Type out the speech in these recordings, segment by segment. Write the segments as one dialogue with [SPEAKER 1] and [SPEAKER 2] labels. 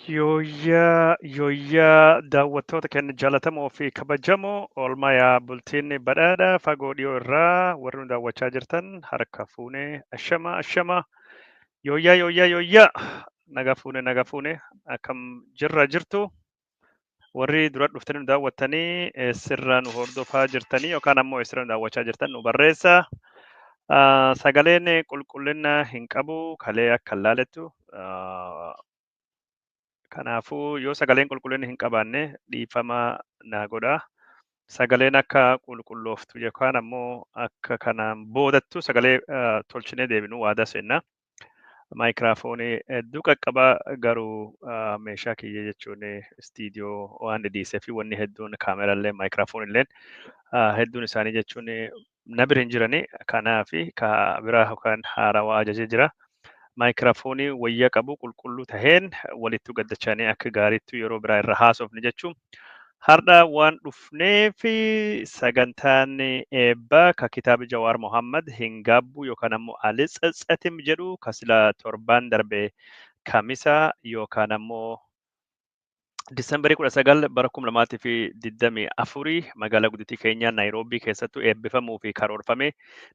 [SPEAKER 1] Yooyyaa yooyyaa, daawwattoota keenya jaallatamoo fi kabajamoo, oolmayaa bultiin badhaadhaa, fagoo dhiyoo irraa warri nu daawwachaa jirtan harka fuunee, ashama ashama, yooyyaa yooyyaa yooyyaa, naga fuune naga fuune, akkam jirra jirtu? Warri dura dhuftanii nu daawwattanii eessirraa nu hordofaa jirtanii yookaan ammoo eessirraa nu daawwachaa jirtan nu barreessa. Sagaleen qulqullina hin qabu kalee akka laalettu. Kanaafuu yoo sagaleen qulqullina hin qabaanne dhiifama naa godhaa. Sagaleen akka qulqullooftu yookaan ammoo akka kanaan boodattu sagalee tolchinee deebinu waadaa seenna. Maayikiraafoonii hedduu qaqqaba, garuu meeshaa kiyya jechuun istiidiyoo waan dhidhiisee fi wanni hedduun, kaameraallee maayikiraafoonilleen hedduun isaanii jechuun na bira hin jirani. Kanaaf ka biraa yookaan haarawaa ajajee jira. Maayikiraafoonii wayya qabu qulqulluu taheen walittu gaddachanii akka gaariitti yeroo biraa irra haasofne jechuun. Har'a waan dhufneef sagantaan eebbaa ka kitaaba Jawaar Mohammad hin gaabbu yookaan ammoo Alitsetsetim jedhu ka sila torbaan darbe Kamisa yookaan ammoo Disembarii 19 bara 2024 magaalaa guddittii keenyaa Naayiroobii keessattuu eebbifamuu fi karoorfame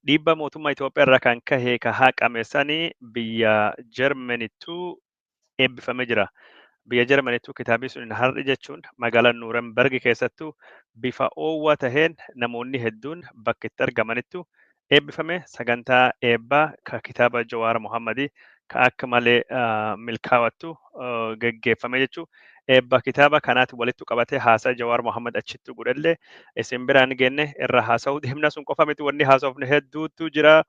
[SPEAKER 1] dhiibbaa mootummaa Itoophiyaa irraa kan kahe ka haqame sani biyya Jarmanittuu eebbifamee jira. Biyya Jarmanittuu kitaabni sun har'i jechuun magaalaa Nuurenberg keessattuu bifa oowwaa taheen namoonni hedduun bakka itti argamanittu eebbifame. Sagantaa eebbaa ka kitaaba Jawaar Mohammadii ka akka malee milkaawattu geggeeffame jechuudha. Eebba kitaaba kanaatti walitti qabatee haasaa Jawaar Mohammad achitti godhellee isin biraan geenne irra haasa'uu deemna. Sun qofa miti, wanni haasofne hedduutu jira.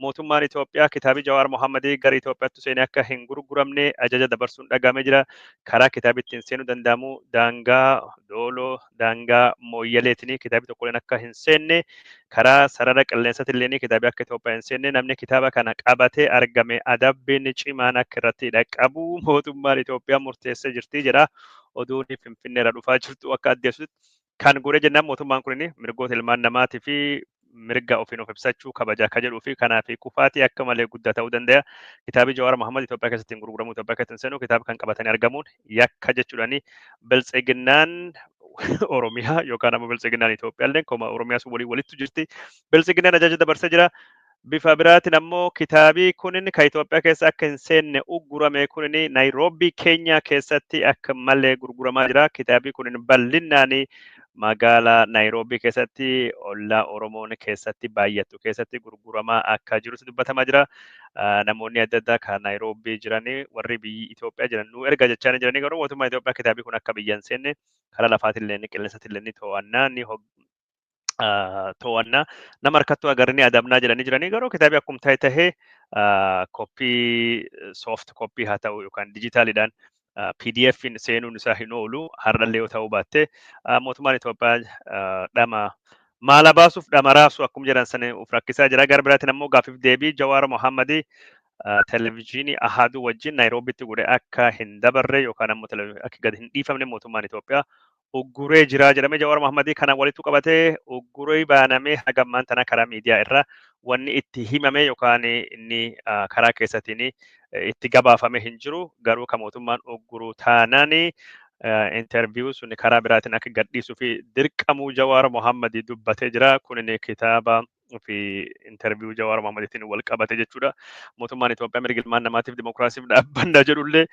[SPEAKER 1] Mootummaan Itoophiyaa kitaabi Jawaar Mohammadii gara Itoophiyaatti seenee akka hin gurguramne ajaja dabarsuun dhagahamee jira. Karaa kitaabi ittiin seenuu danda'amu daangaa Dooloo, daangaa Mooyyaleetiin kitaabi tokkolleen akka hin seenne, karaa sarara qilleensatillee kitaabi akka Itoophiyaa hin seenne, namni kitaaba kana qabatee argame adabbiin cimaan akka irratti dhaqqabu mootummaan Itoophiyaa murteessee jirti jedha. Oduun Finfinneerra dhufaa jirtu akka addeessutti kan godhe jennaan mootummaan kun mirgoota ilmaan namaatii fi mirga ofiin of ibsachuu kabajaa akka jedhuu fi kanaaf kufaatii akka malee guddaa ta'uu danda'a. Kitaabi Jawaar Mohammad Itoophiyaa keessatti hin gurguramu, Itoophiyaa keessatti hin seenu, kitaaba kan qabatanii argamuun yakka jechuudhaani Biltsiginnaan Oromiyaa yookaan ammoo Biltsiginnaan Itoophiyaa illee koma Oromiyaa sun walii walittu jirti. Biltsiginnaan ajaja dabarsee jira. Bifa biraatiin ammoo kitaabii kunin kan Itoophiyaa keessa akka hin seenne uggurame kunin Naayiroobii Keenyaa keessatti akka malee gurguramaa jira. Kitaabii kunin bal'inaan magaalaa Naayiroobii keessatti ollaa Oromoon keessatti baay'attu keessatti gurguramaa akka jirutu dubbatamaa jira. Namoonni adda addaa kan Naayiroobii jiranii warri biyyi Itoophiyaa jiran nu erga jechaa jiranii, garuu mootummaa Itoophiyaa kitaabii kun akka biyya hin seenne karaa lafaatillee qilleensatillee ni to'annaa ni to'annaa, nama harkattuu agaranii adabnaa jedhanii jiranii, garuu kitaabii akkuma ta'e tahee koppii soft copy haa ta'u yookaan dijitaaliidhaan PDF'n seenuun isaa hin oolu. Har'allee yoo ta'uu baatte mootummaan Itoophiyaa dhama maala baasuuf dhama raasu akkuma jedhan sana of rakkisaa jira. Gara biraatiin ammoo gaaffiif deebii Jawaar Mohammadii televezyiinii Ahaduu wajjin Naayiroobitti godhe akka hin dabarre yookaan ammoo akka gadi hin dhiifamne mootummaan Itoophiyaa ugguree jira jedhamee, Jawaar Mohammadii kana walitti qabatee ugguree baanamee haga ammaan tana karaa miidiyaa irra wanni itti himame yookaan inni karaa keessattiin itti gabaafame hin jiru. Garuu kan mootummaan ugguruu taanaan interview sun karaa biraatiin akka gadhiisuu fi dirqamuu Jawaar Mohammadii dubbatee jira. Kunin kitaaba fi interview Jawaar Mohammadiitiin wal qabate jechuudha. Mootummaan Itoophiyaa mirga ilmaan namaatiif dimokiraasiif dhaabbannaa jedhullee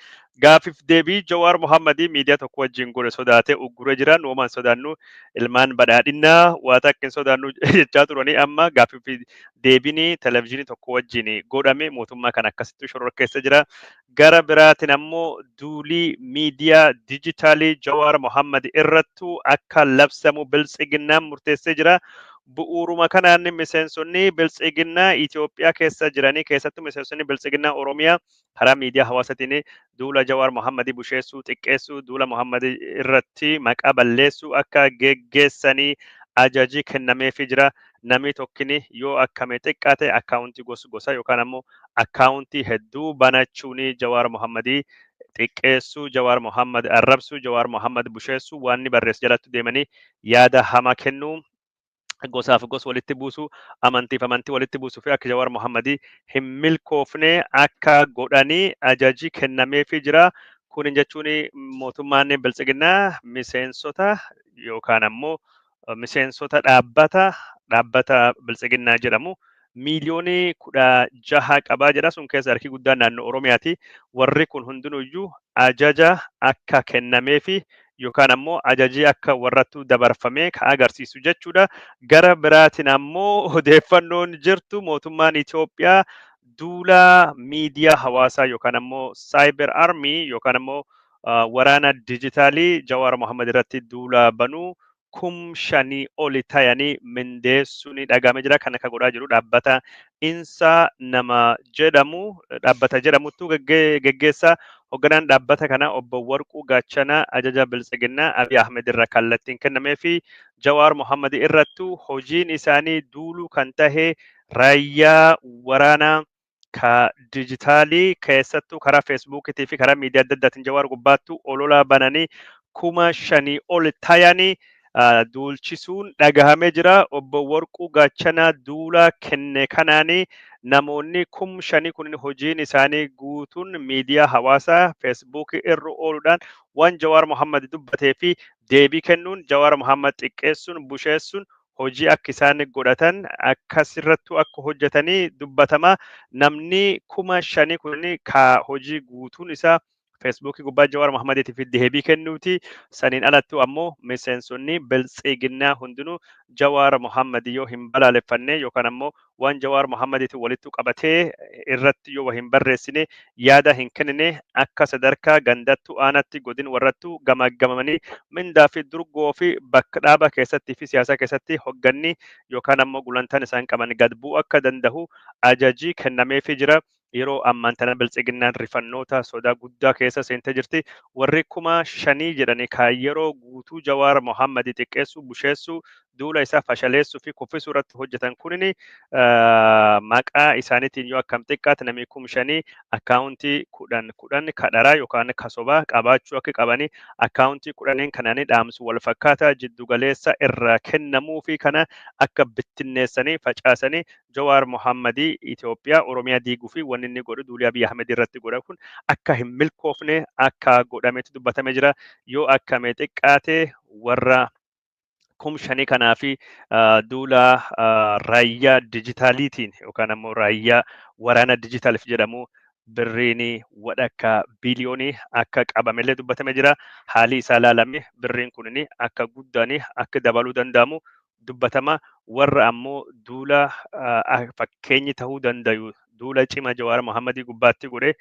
[SPEAKER 1] gaafiif deebii Jawaar Mohammadii miidiyaa tokko wajjin godhe sodaatee ugguree jira. Nu homaan sodaannu, ilmaan badhaadhinnaa waa takka hin sodaannu jechaa turanii, amma gaafiif deebiin televezyiinii tokko wajjin godhame mootummaa kan akkasitti shororkeessa jira. Gara biraatiin ammoo duulii miidiyaa dijitaalii Jawaar Mohammad irrattu akka labsamu Biltsiginnaan murteessee jira. Bu'uuruma kanaan miseensonni Biltsiginnaa Itoophiyaa keessa jiranii, keessattuu miseensonni Biltsiginnaa Oromiyaa, karaa miidiyaa hawaasaatiin duula Jawaar Mohammadii busheessuu, xiqqeessuu, duula Mohammadii irratti maqaa balleessuu akka geggeessanii ajajii kennameefii jira. Namni tokkini yoo akkame xiqqaate akkaawuntii gosa gosa yookaan ammoo akkaawuntii hedduu banachuun Jawaar Mohammadii xiqqeessuu, Jawaar Mohammad arrabsuu, Jawaar Mohammad busheessuu, waan inni barreessu jalatti deemanii yaada hamaa kennuu, gosaaf gosa walitti buusuu, amantiif amantii walitti buusuu fi akka Jawaar Mohammadii hin milkoofne akka godhanii ajajii kennameefii jira. Kun jechuun mootummaan biltsiginnaa miseensota yookaan ammoo miseensota dhaabbata biltsiginnaa jedhamu miiliyoonii 16 qabaa jedha. Sun keessa harki guddaan naannoo Oromiyaati. Warri kun hundinuyyuu ajaja akka kennameefi yookaan ammoo ajajii akka warrattu dabarfamee ka agarsiisu jechuudha. Gara biraatiin ammoo odeeffannoon jirtu mootummaan Itoophiyaa duula miidiyaa hawaasaa yookaan ammoo cyber army yookaan ammoo waraana dijitaalii Jawaar Mohammad irratti duula banuu 5,000 oli tayanii mindeessuun dhagahamee jira. Kan akka godhaa jiru dhaabbata Insaa nama jedhamu dhaabbata jedhamutu geggeessa. Hoogganaan dhaabbata kana obbo Warquu Gaachanaa ajaja biltsiginnaa Abiy Ahmed irra kallattiin kennamee fi Jawaar Mohammad irrattu hojiin isaanii duuluu kan tahe raayyaa waraanaa ka dijitaalii keessattuu karaa feesbuukiitii fi karaa miidiyaa adda addaatiin Jawaar gubbaattu olola bananii 5,000 ol tayanii duulchisuun dhagahamee jira. Obbo Warquu Gaachanaa duula kenne kanaanii namoonni 5,000 kun hojiin isaanii guutuun miidiyaa hawaasaa feesbuukii irra ooluudhaan waan Jawaar Mohammad dubbatee fi deebii kennuun Jawaar Mohammad xiqqeessuun busheessuun hojii akka isaan godhatan akkasirrattu akka hojjetanii dubbatama. Namni 5,000 kun ka hojii guutuun isaa feesbuukii gubbaa Jawaar Mohammadiitiif deebii kennuuti. Saniin alattu ammoo miseensonni biltsiginnaa hundinuu Jawaar Mohammad yoo hin balaaleffanne yookaan ammoo waan Jawaar Mohammadiitiin walitti qabatee irratti yoo hin barreessine, yaada hin kennine, akka sadarkaa gandattu, aanatti, godin warrattu gamaggamamanii mindaa fi durgoo fi bakka dhaaba keessatti fi siyaasa keessatti hogganni yookaan ammoo gulantaan isaan qaban gad bu'uu akka danda'u ajajii kennameefii jira. Yeroo ammaan tana biltsiginnaan rifannoota sodaa guddaa keessa seentee jirti. Warri 5,000 jedhanii kan yeroo guutuu Jawaar Mohammad xiqqeessuu, busheessuu, duula isaa fashaleessuu fi kuffisuu irratti hojjetan kunini maqaa isaaniitiin yoo akkam xiqqaate namni 5,000 akkaawuntii 10 10 kadharaa yookaan kasobaa qabaachuu akka qabanii, akkaawuntii 10n kanaanii dhaamsu wal fakkaataa jiddu galeessa irraa kennamuu fi kana akka bittinneessanii facaasanii Jawaar Mohammadii Itoophiyaa Oromiyaa diiguu fi wanni inni godhu duulii Abiy Ahmed irratti godha kun akka hin milkoofne akka godhametu dubbatamee jira. Yoo akkamee xiqqaate warra 5,000 kanaa fi duula raayyaa dijitaaliitiin yookaan ammoo raayyaa waraana dijitaaliif jedhamu birriin wadhakka biliyoonii akka qabamellee dubbatamee jira. Haalli isaa ilaalame birriin kun akka guddaan akka dabaluu danda'amu dubbatama. Warra ammoo duula fakkeenyi ta'uu danda'u duula cima Jawaar Mohammadii gubbaatti godhe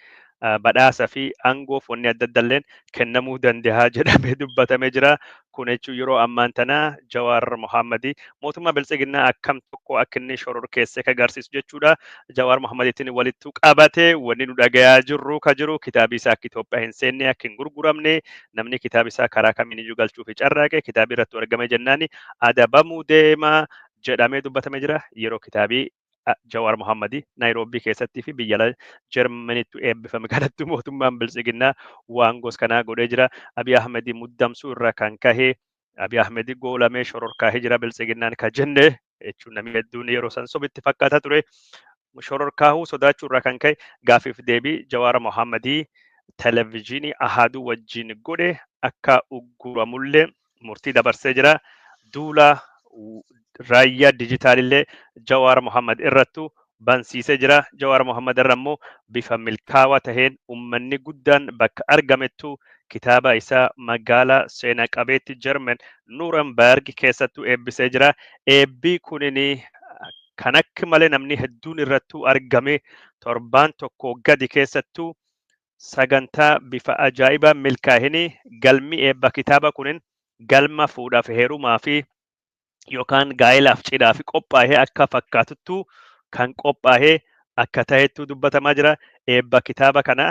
[SPEAKER 1] badhaasa fi aangoof wanni adda addaalleen kennamuu danda'a jedhamee dubbatamee jira. Kun jechuun yeroo ammaan tana Jawaar Mohammadii mootummaa biltsiginnaa akkam tokko akka inni shororkeessee ka agarsiisu jechuudha. Jawaar Mohammadiitiin walitti qabatee wanni nu dhagayaa jirru ka jiru kitaabi isaa akka Itoophiyaa hin seenne, akka hin gurguramne, namni kitaaba isaa karaa kamiin iyyuu galchuuf carraaqe kitaabii irratti argame jennaani adabamuu deema jedhamee dubbatamee jira. Yeroo kitaabii Jawaar Mohammadii Naayiroobii keessattii fi biyya Jarmaniitti eebbifame kanatti mootummaan biltsiginnaa waan gos kanaa godhee jira. Abiy Ahmedii muddamsuu irraa kan kahe Abiy Ahmedii goolamee shororkaahee jira biltsiginnaan ka jenne jechuun namni hedduun yeroo san sobitti fakkaataa ture. Shororkaahuu sodaachuu irraa kan ka'e gaafiif deebii Jawaar Mohammadii televezyiinii Ahaduu wajjin godhe akka ugguramullee murtii dabarsee jira. Duula raayyaa dijitaalillee Jawaar Mohammad irrattu bansiisee jira. Jawaar Mohammad irra immoo bifa milkaawaa taheen uummanni guddaan bakka argamettu kitaaba isaa magaalaa seena qabeetti Jarman Nuurenberg keessattuu eebbisee jira. Eebbii kunini kan akka malee namni hedduun irrattuu argame torbaan tokko gadi keessattuu sagantaa bifa ajaa'ibaa milkaa'inii galmi eebba kitaaba kunin galma fuudhaaf heerumaa fi yookaan gaa'ilaaf cidhaa fi qophaa'ee akka fakkaatuttu kan qophaa'ee akka ta'ettu dubbatamaa jira. Eebba kitaaba kana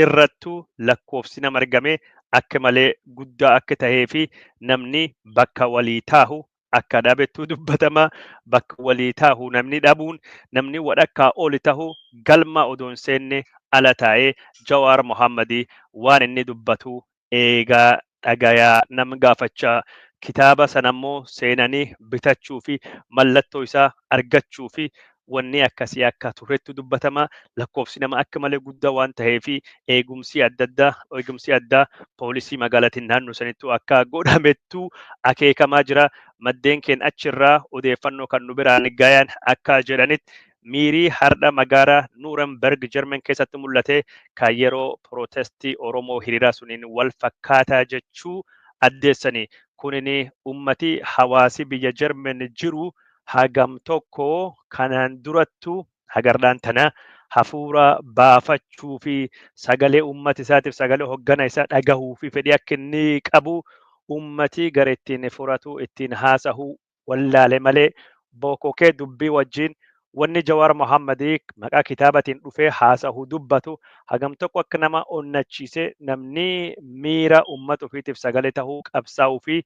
[SPEAKER 1] irrattuu lakkoofsi nama argame akka malee guddaa akka ta'ee fi namni bakka walii taahu akka dhabettu dubbatama. Bakka walii taahu namni dhabuun namni wadhakkaa oli tahu galma odoo hin seenne ala taa'ee Jawaar Mohammadii waan inni dubbatu eegaa dhagayaa nama gaafachaa kitaaba sana immoo seenanii bitachuu fi mallattoo isaa argachuu fi Wanni akkasii akka turetti dubbatama. Lakkoofsi nama akka malee guddaa waan ta'eef eegumsi adda addaa, eegumsi addaa poolisii magaalaatiin naannoo sanittuu akka godhamettu akeekamaa jira. Maddeen keenya achirraa odeeffannoo kan nu biraan gayan akka jedhanitti, miirii har'a magaalaa Nuurenberg Jarman keessatti mul'ate kan yeroo protestii Oromoo hiriiraa suniin wal fakkaataa jechuu addeessanii. Kunin ummati hawaasi biyya Jarman jiru hagam tokko kanaan durattu hagardhaan tana hafuura baafachuu fi sagalee ummata isaatiif, sagalee hoggana isaa dhagahuu fi fedhii akka inni qabu, ummati gara ittiin furatu, ittiin haasahu wallaale malee, bokokee dubbii wajjin wanni Jawaar Mohammadii maqaa kitaabatiin dhufee haasahu dubbatu hagam tokko akka nama onnachiise, namni miira ummata ofiitiif sagalee tahuu qabsaa'uu fi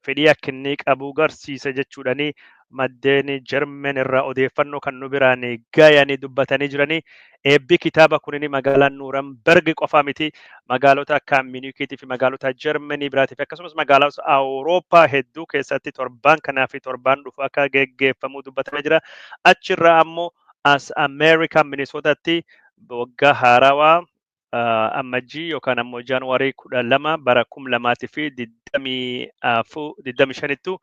[SPEAKER 1] fedhii akka inni qabu garsiise jechuudhani maddeen Jarmen irraa odeeffannoo kan nu biraan gayanii dubbatanii jiranii. Eebbi kitaaba kunin magaalaa Nuurenberg qofaa miti, magaalota akka Miinikiitii fi magaalota Jarmanii biraatii fi akkasumas magaalota Awurooppaa hedduu keessatti torbaan kanaa fi torbaan dhufu akka geggeeffamuu dubbatamee jira. Achirraa ammoo as Ameerikaa Minisootatti waggaa haarawaa Ammajjii yookaan ammoo Jaanuwaarii 12 bara 2024, 25ttu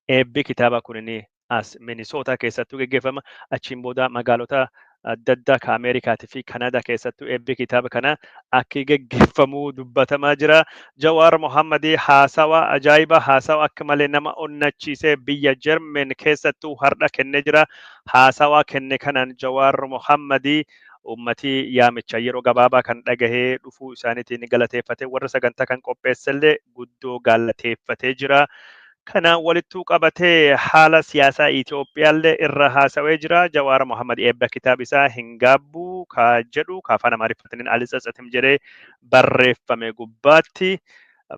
[SPEAKER 1] eebbi kitaaba kunin as Minisootaa keessattuu geggeeffama. Achiin booda magaalota adda addaa ka Ameerikaatii fi Kanaadaa keessattuu eebbi kitaaba kana akka geggeeffamuu dubbatamaa jira. Jawaar Mohammadii haasawa ajaa'iba, haasawa akka malee nama onnachiisee biyya Jarmen keessattuu har'a kennee jira. Haasawa kenne kanaan Jawaar Mohammadii ummatii yaamicha yeroo gabaabaa kan dhagahee dhufuu isaaniitiin galateeffate, warra sagantaa kan qopheessellee guddoo galateeffatee jira. Kanaan walittuu qabatee haala siyaasaa Itoophiyaallee irra haasawee jira. Jawaar Mohammad eebba kitaaba isaa "Hin Gaabbu" ka jedhu, ka afaan Amaariffaatiin "Alitsatsatим" jedhee barreeffame gubbaatti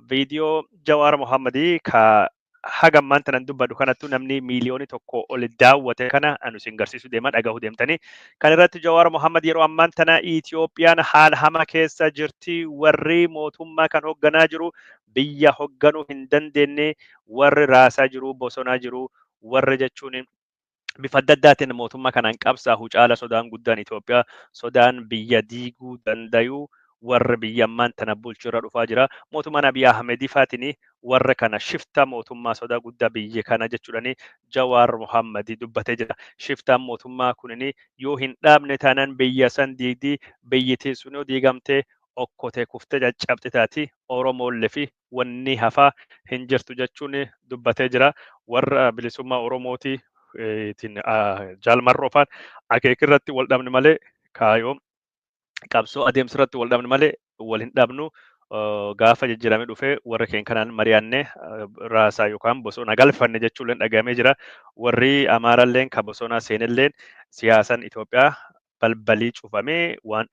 [SPEAKER 1] viidiyoo Jawaar Mohammadii ka haga ammaan tanan dubbadhu kanattu namni 1 miiliyoonii ol daawwate kana anu isin garsiisuu deema, dhagahuu deemtanii. Kan irratti Jawaar Mohammad yeroo ammaan tana Itoophiyaan haala hamaa keessa jirti, warri mootummaa kan hoogganaa jiru biyya hoogganuu hin dandeenye, warri raasaa jiru bosonaa jiru, warri jechuun bifa adda addaatiin mootummaa kanaan qabsaa'u caala sodaan guddaan Itoophiyaa, sodaan biyya diiguu dandayu warri biyya ammaan tana bulchu irra dhufaa jira. Mootummaan Abiy Ahmed faatiin warra kana shifta mootummaa sodaa guddaa biyya kana jechuudhani Jawaar Mohammad dubbatee jira. Shiftaan mootummaa kunin yoo hin dhaabne taanaan biyya san diigdii, biyyittii sun yoo diigamtee okkotee kuftee caccabxe taati, Oromoollee fi wanni hafaa hin jirtu jechuun dubbatee jira. Warra bilisummaa Oromooti ittiin jaalmarroofaan akeekirratti wal dhabne malee, kaayoo qabsoo adeemsa irratti wal dhabne malee wal hin dhabnu, gaafa jijjiiramee dhufee warra keenya kanaan mari'annee raasaa yookaan bosona galfanne jechuun dhagahamee jira. Warri Amaaralleen ka bosona seenelleen siyaasaan Itoophiyaa balbalii cufamee waan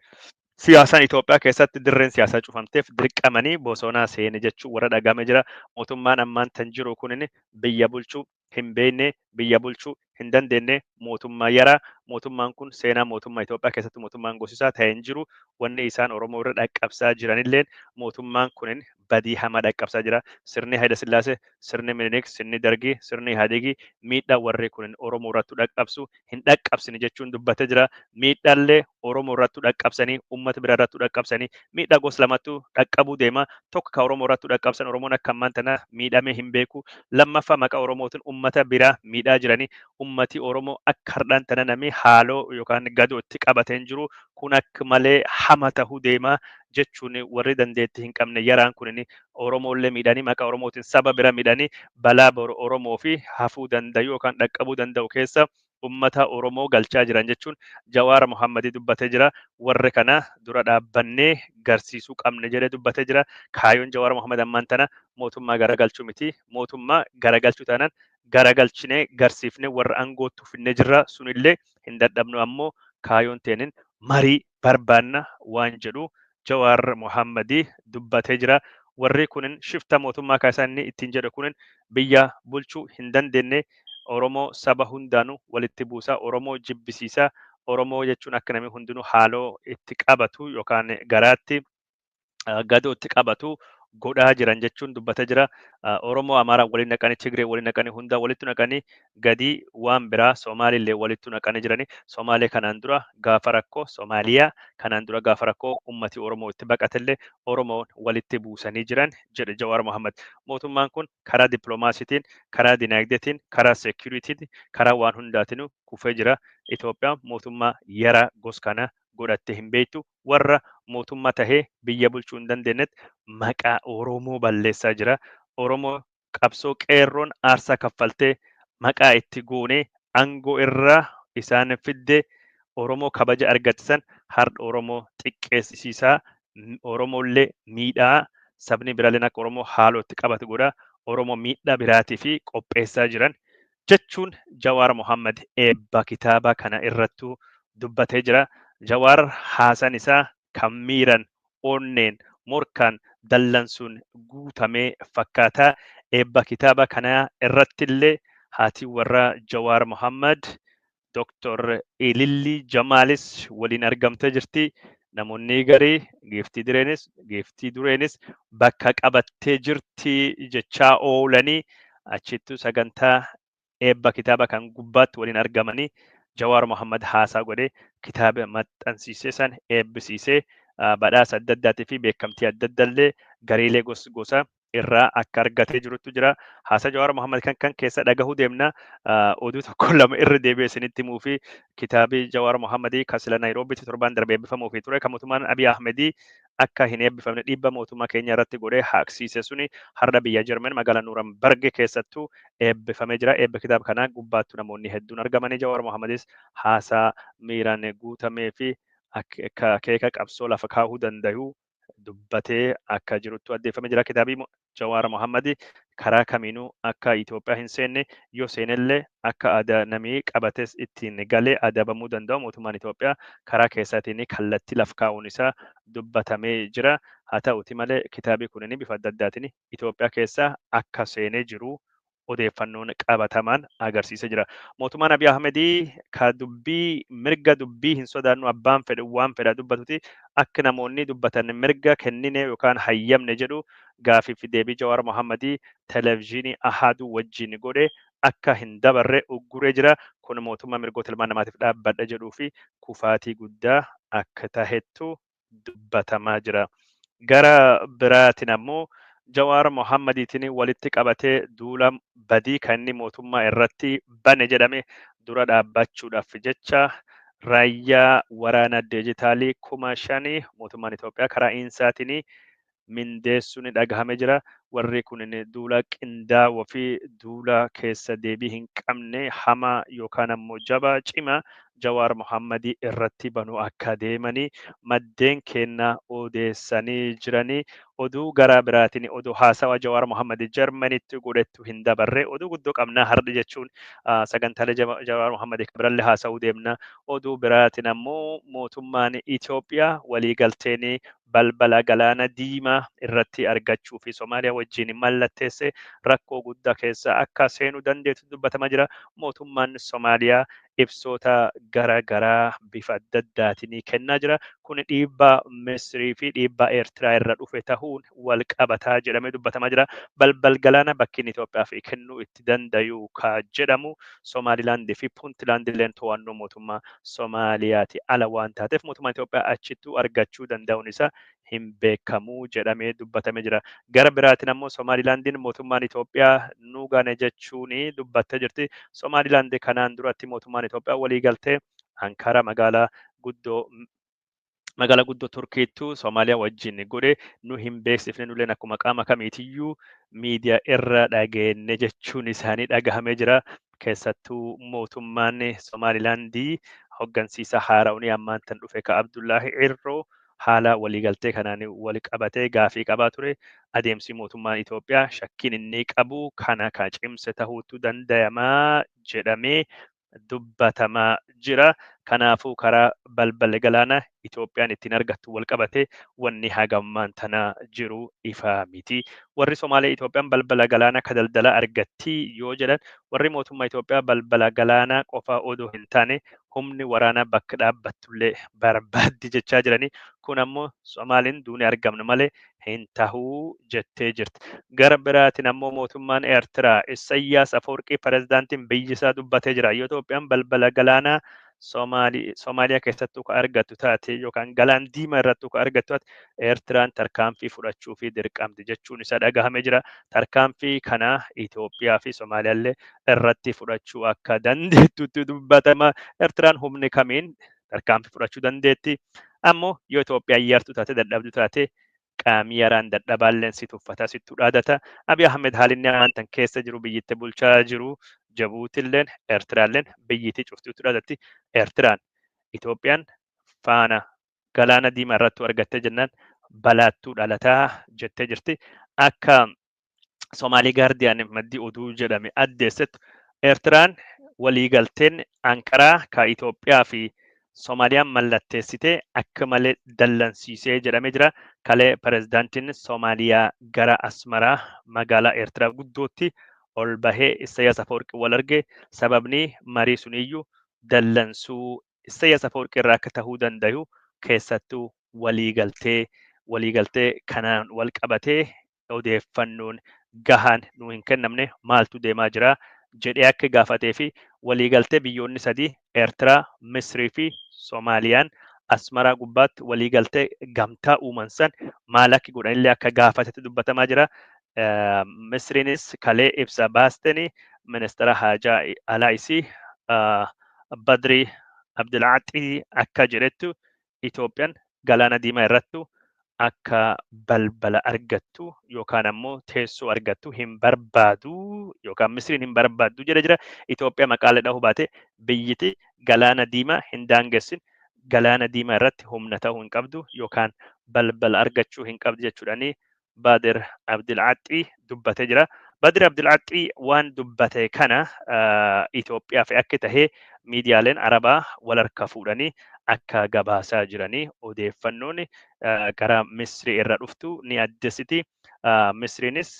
[SPEAKER 1] siyaasaan Itoophiyaa keessatti dirreen siyaasaa cufamteef dirqamanii bosona seene jechuun warra dhagahamee jira. Mootummaan ammaan tan jiru kunin biyya bulchuu hin beekne, biyya bulchuu hin dandeenye, mootummaa yaraa. Mootummaan kun seenaa mootummaa Itoophiyaa keessatti mootummaan gosisaa ta'e hin jiru. Wanni isaan Oromoo irra dhaqqabsaa jiranilleen mootummaan kunin badii hamaa dhaqqabsaa jira. Sirni Hayila Sillaasee, sirni Minilik, sirni Dargii, sirni Ihaadigii miidhaa warri kunin Oromoo irratti dhaqqabsu hin dhaqqabsine jechuun dubbatee jira. Miidhaallee Oromoo irratti dhaqqabsanii, uummata biraa irratti dhaqqabsanii, miidhaa gosa lamattu dhaqqabuu deema. Tokko ka Oromoo irratti dhaqqabsan, Oromoon akka ammaan tana miidhamee hin beeku. Lammaffaa maqaa Oromootiin uummata biraa miidhaa jiranii, uummati Oromoo akka hardhaan tana namni haaloo yookaan gadoo itti qabatee hin jiru. Kun akka malee hama tahuu deema jechuun warri dandeettii hin qabne yaraan kunin Oromoollee miidhanii, maqaa Oromootiin saba bira miidhanii, balaa boru Oromoo fi hafuu danda'u yookaan dhaqqabuu danda'u keessa ummata Oromoo galchaa jiran jechuun Jawaar Mohammadii dubbatee jira. Warri kana dura dhaabbannee garsiisuu qabne jedhee dubbatee jira. Kaayoon Jawaar Mohammad ammaan tana mootummaa garagalchuu miti. Mootummaa garagalchuu taanaan garagalchinee garsiifnee warra aangootti finnee jirra. Sunillee hin dadhabnu, ammoo kaayoon teenin marii barbaanna waan jedhu Jawaar Mohammadii dubbatee jira. Warri kunin shifta mootummaa kaasaa inni ittiin jedhu kunin biyya bulchuu hin dandeenye, Oromoo saba hundaanuu walitti buusaa, Oromoo jibbisiisaa, Oromoo jechuun akka namni hundinuu haaloo itti qabatu yookaan garaatti Gadootti qabatu godhaa jiran jechuun dubbatee jira. Oromoo Amaaraa waliin naqanii, Tigree waliin naqanii, hunda walitti naqanii gadi waan biraa Soomaalillee walitti naqanii jirani. Somaalee kanaan dura gaafa rakkoo Somaaliyaa kanaan dura gaafa rakkoo ummati Oromoo itti baqatellee Oromoon walitti buusanii jiran jedhe Jawaar Mohammad. Mootummaan kun karaa dippiloomaasiitiin, karaa dinagdeetiin, karaa seekuriitiin, karaa waan hundaatinuu kufee jira. Itoophiyaan mootummaa yara gos kana godhattee hin beektu. Warra mootummaa tahee biyya bulchuu hin dandeenyetti maqaa Oromoo balleessaa jira. Oromoo qabsoo qeerroon aarsaa kaffaltee maqaa itti goonee aangoo irraa isaan fidde Oromoo kabaja argatisan har'a Oromoo xiqqeessisiisaa, Oromoollee miidhaa, sabni biraalleen akka Oromoo haaloo itti qabatu godha. Oromoo miidhaa biraatii fi qopheessaa jiran jechuun Jawaar Mohammad eebba kitaaba kana irrattuu dubbatee jira. Jawaar haasaan isaa kan miiran, onneen, morkaan, dallansuun guutamee fakkaata. Eebba kitaaba kanaa irrattillee haati warraa Jawaar Mohammad Dr. Ilillii Jamaalis waliin argamtee jirti. Namoonni garii giiftii dureenis bakka qabattee jirti jechaa oolanii achittuu sagantaa eebba kitaaba kan gubbaatti waliin argamanii Jawaar Mohammad haasaa godhee kitaaba maxxansiisee san eebbisiisee badhaasa adda addaatii fi beekamtii adda addaallee gareelee gosa irraa akka argatee jirutu jira. Haasaa Jawaar Mohammad kan keessa dhagahuu deemna. Oduu tokko lama irra deebi'ee isinitti himuu fi kitaabii Jawaar Mohammadii kan sila Naayiroobitti torban darbe eebbifamuu fi ture kan mootummaan Abiy Ahmedii akka hin eebbifamne dhiibba mootummaa keenya irratti godhee haqsiise suni har'a biyya Jarman magaalaa Nuurambarg keessattuu eebbifamee jira. Eebba kitaaba kanaa gubbaattu namoonni hedduun argamanii Jawaar Mohammadis haasaa miiraan guutamee fi akeeka qabsoo lafa kaahuu danda'u dubbatee akka jiruttu addeeffamee jira. Kitaabii Jawaar Mohammad karaa kamiinuu akka Itoophiyaa hin seenne, yoo seenellee akka namii qabates ittiin galee adabamuu danda'u mootummaan Itoophiyaa karaa keessaatiin kallattii laf kaa'uun isaa dubbatamee jira. Haa ta'uti malee kitaabii kunin bifa adda addaatiin Itoophiyaa keessa akka seenee jiru odeeffannoon qabatamaan agarsiisee jira. Mootummaan Abiy Ahmedii ka dubbii mirga dubbii hin sodaannu, abbaan fedhe waan fedha dubbatuti akka namoonni dubbatan mirga kennine yookaan hayyamne jedhu gaafii fi deebii Jawaar Mohammadii televezyiinii Ahaduu wajjin godhe akka hin dabarre ugguree jira. Kun mootummaa mirgoota ilmaan namaatiif dhaabbadha jedhuu fi kufaatii guddaa akka tahettu dubbatamaa jira. Gara biraatiin ammoo Jawaar Mohammadiitiin walitti qabatee duula badii kan inni mootummaa irratti bane jedhame dura dhaabbachuudhaaf jecha raayyaa waraana diijitaalii 5,000 mootummaan Itoophiyaa karaa insaatiin mindeessuun dhagahamee jira. Warri kun duula qindaa'oo fi duula keessa deebii hin qabne hamaa yookaan ammoo jabaa cimaa Jawaar Mohammadii irratti banuu akka deemanii maddeen keenya odeessanii jiranii. Oduu gara biraatiin oduu haasawa Jawaar Mohammad Jarmanitti godhettu hin dabarre oduu guddoo qabnaa har'i jechuun sagantaalee Jawaar Mohammad birallee haasa'uu deemna. Oduu biraatiin ammoo mootummaan Itoophiyaa waliigalteen balbala galaana diimaa irratti argachuu fi Somaaliyaa wajjin mallatteesse rakkoo guddaa keessa akka seenuu dandeettu dubbatamaa jira. Mootummaan Somaaliyaa ibsoota gara garaa bifa adda addaatiin kennaa jira. Kun dhiibbaa Misrii fi dhiibbaa Eertiraa irra dhufe ta'uun wal qabataa jedhamee dubbatamaa jira. Balbal galaana bakki inni Itoophiyaaf kennuu itti dandayu ka jedhamu Somaalilaandii fi Puuntilaandilleen to'annoo mootummaa Somaaliyaati ala waan taateef mootummaan Itoophiyaa achittuu argachuu danda'uun isaa hin beekamu jedhamee dubbatamee jira. Gara biraatiin ammoo Somaalilaandiin mootummaan Itoophiyaa nu gane jechuun dubbattee jirti. Somaalilaand kanaan duratti mootummaan Itoophiyaa waliigaltee Ankara magaalaa guddoo Turkiittu Somaaliyaa wajjin godhe nu hin beeksifne, nulleen akkuma qaama kamiitiyyuu miidiyaa irra dhageenye jechuun isaanii dhagahamee jira. Keessattuu mootummaan Somaalilaandii hoggansiisa haaraa'uun ammaan tan dhufe ka Abdullaahi Irroo haala waliigaltee kanaan wal qabatee gaafii qabaa ture. Adeemsi mootummaan Itoophiyaa shakkiin inni qabu kana ka cimse ta'uutu danda'amaa jedhamee dubbatamaa jira. Kanaafuu karaa balbala galaanaa Itoophiyaan ittiin argattu wal qabatee wanni hagammaan tana jiru ifaa miti. Warri Somaalee Itoophiyaan balbala galaanaa ka daldalaa argatti yoo jedhan, warri mootummaa Itoophiyaa balbala galaanaa qofa odoo hin taane humni waraanaa bakka dhaabbattullee barbaaddi jechaa jiranii. Kun ammoo Somaaliin duunee argamnu malee hin tahuu jettee jirti. Gara biraatiin ammoo mootummaan Eertiraa Isayyaas Afawarqii pirezidaantiin biyyi isaa dubbatee jira. Yoo Itoophiyaan balbala galaanaa Somaaliyaa keessattuu ka argattu taate yookaan galaan diimaa irrattuu ka argattu taate, Eertiraan tarkaanfii fudhachuu fi dirqamti jechuun isa dhagahamee jira. Tarkaanfii kana Itoophiyaa fi Somaaliyaallee irratti fudhachuu akka dandeettutti dubbatama. Eertiraan humni kamiin tarkaanfii fudhachuu dandeetti? Ammoo yoo Itoophiyaan yartuu taate, dadhabdu taate, qaamii yaraan dadhabaalleen si tuffata, sittu dhaadata. Abiy Ahmed haalinni amantan keessa jiru, biyyitti bulchaa jiru, Jabuutilleen Eertiraalleen biyyittii cuftuutti dhaadatti. Eertiraan Itoophiyaan faana galaana diimaa irratti argattee jennaan balaattuu dhalataa jettee jirti. Akka Somaalii Gaardiyaan maddii oduu jedhame addeessettu, Eertiraan waliigalteen Ankaraa ka Itoophiyaa fi Soomaaliyaan mallatteessitee akka malee dallansiisee jedhamee jira. Kalee pirezidaantiin Soomaaliyaa gara Asmaraa magaalaa Eertiraa guddootti ol bahee Isayyaas Afawarqii wal arge. Sababni marii suniyyuu dallansuu Isayyaas Afawarqii irraa akka tahuu danda'u, keessattuu waliigaltee kanaan wal qabatee odeeffannoon gahaan nu hin kennamne, maaltu deemaa jira jedhee akka gaafatee fi waliigaltee biyyoonni sadii Eertiraa, Misrii fi Soomaaliyaan Asmaraa gubbaatti waliigaltee gamtaa uuman san maal akka godhanillee akka gaafatetti dubbatamaa jira. Misriinis kalee ibsa baasteni ministeera haajaa alaa isii Badrii Abdulaaxii akka jedhettu, Itoophiyaan galaana diimaa irrattu akka balbala argattu yookaan ammoo teessoo argattu hin barbaadu yookaan Misriin hin barbaaddu jedha jira. Itoophiyaa maqaalee dhahuu baate, biyyiti galaana diimaa hin daangessin galaana diimaa irratti humna ta'uu hin qabdu yookaan balbala argachuu hin qabdu jechuudhaani Badir Abdulaaxii dubbatee jira. Badir Abdulaaxii waan dubbate kana Itoophiyaaf akka tahee miidiyaaleen Arabaa wal harka fuudhanii akka gabaasaa jiranii odeeffannoon gara Misrii irra dhuftu ni addessiti. Misriinis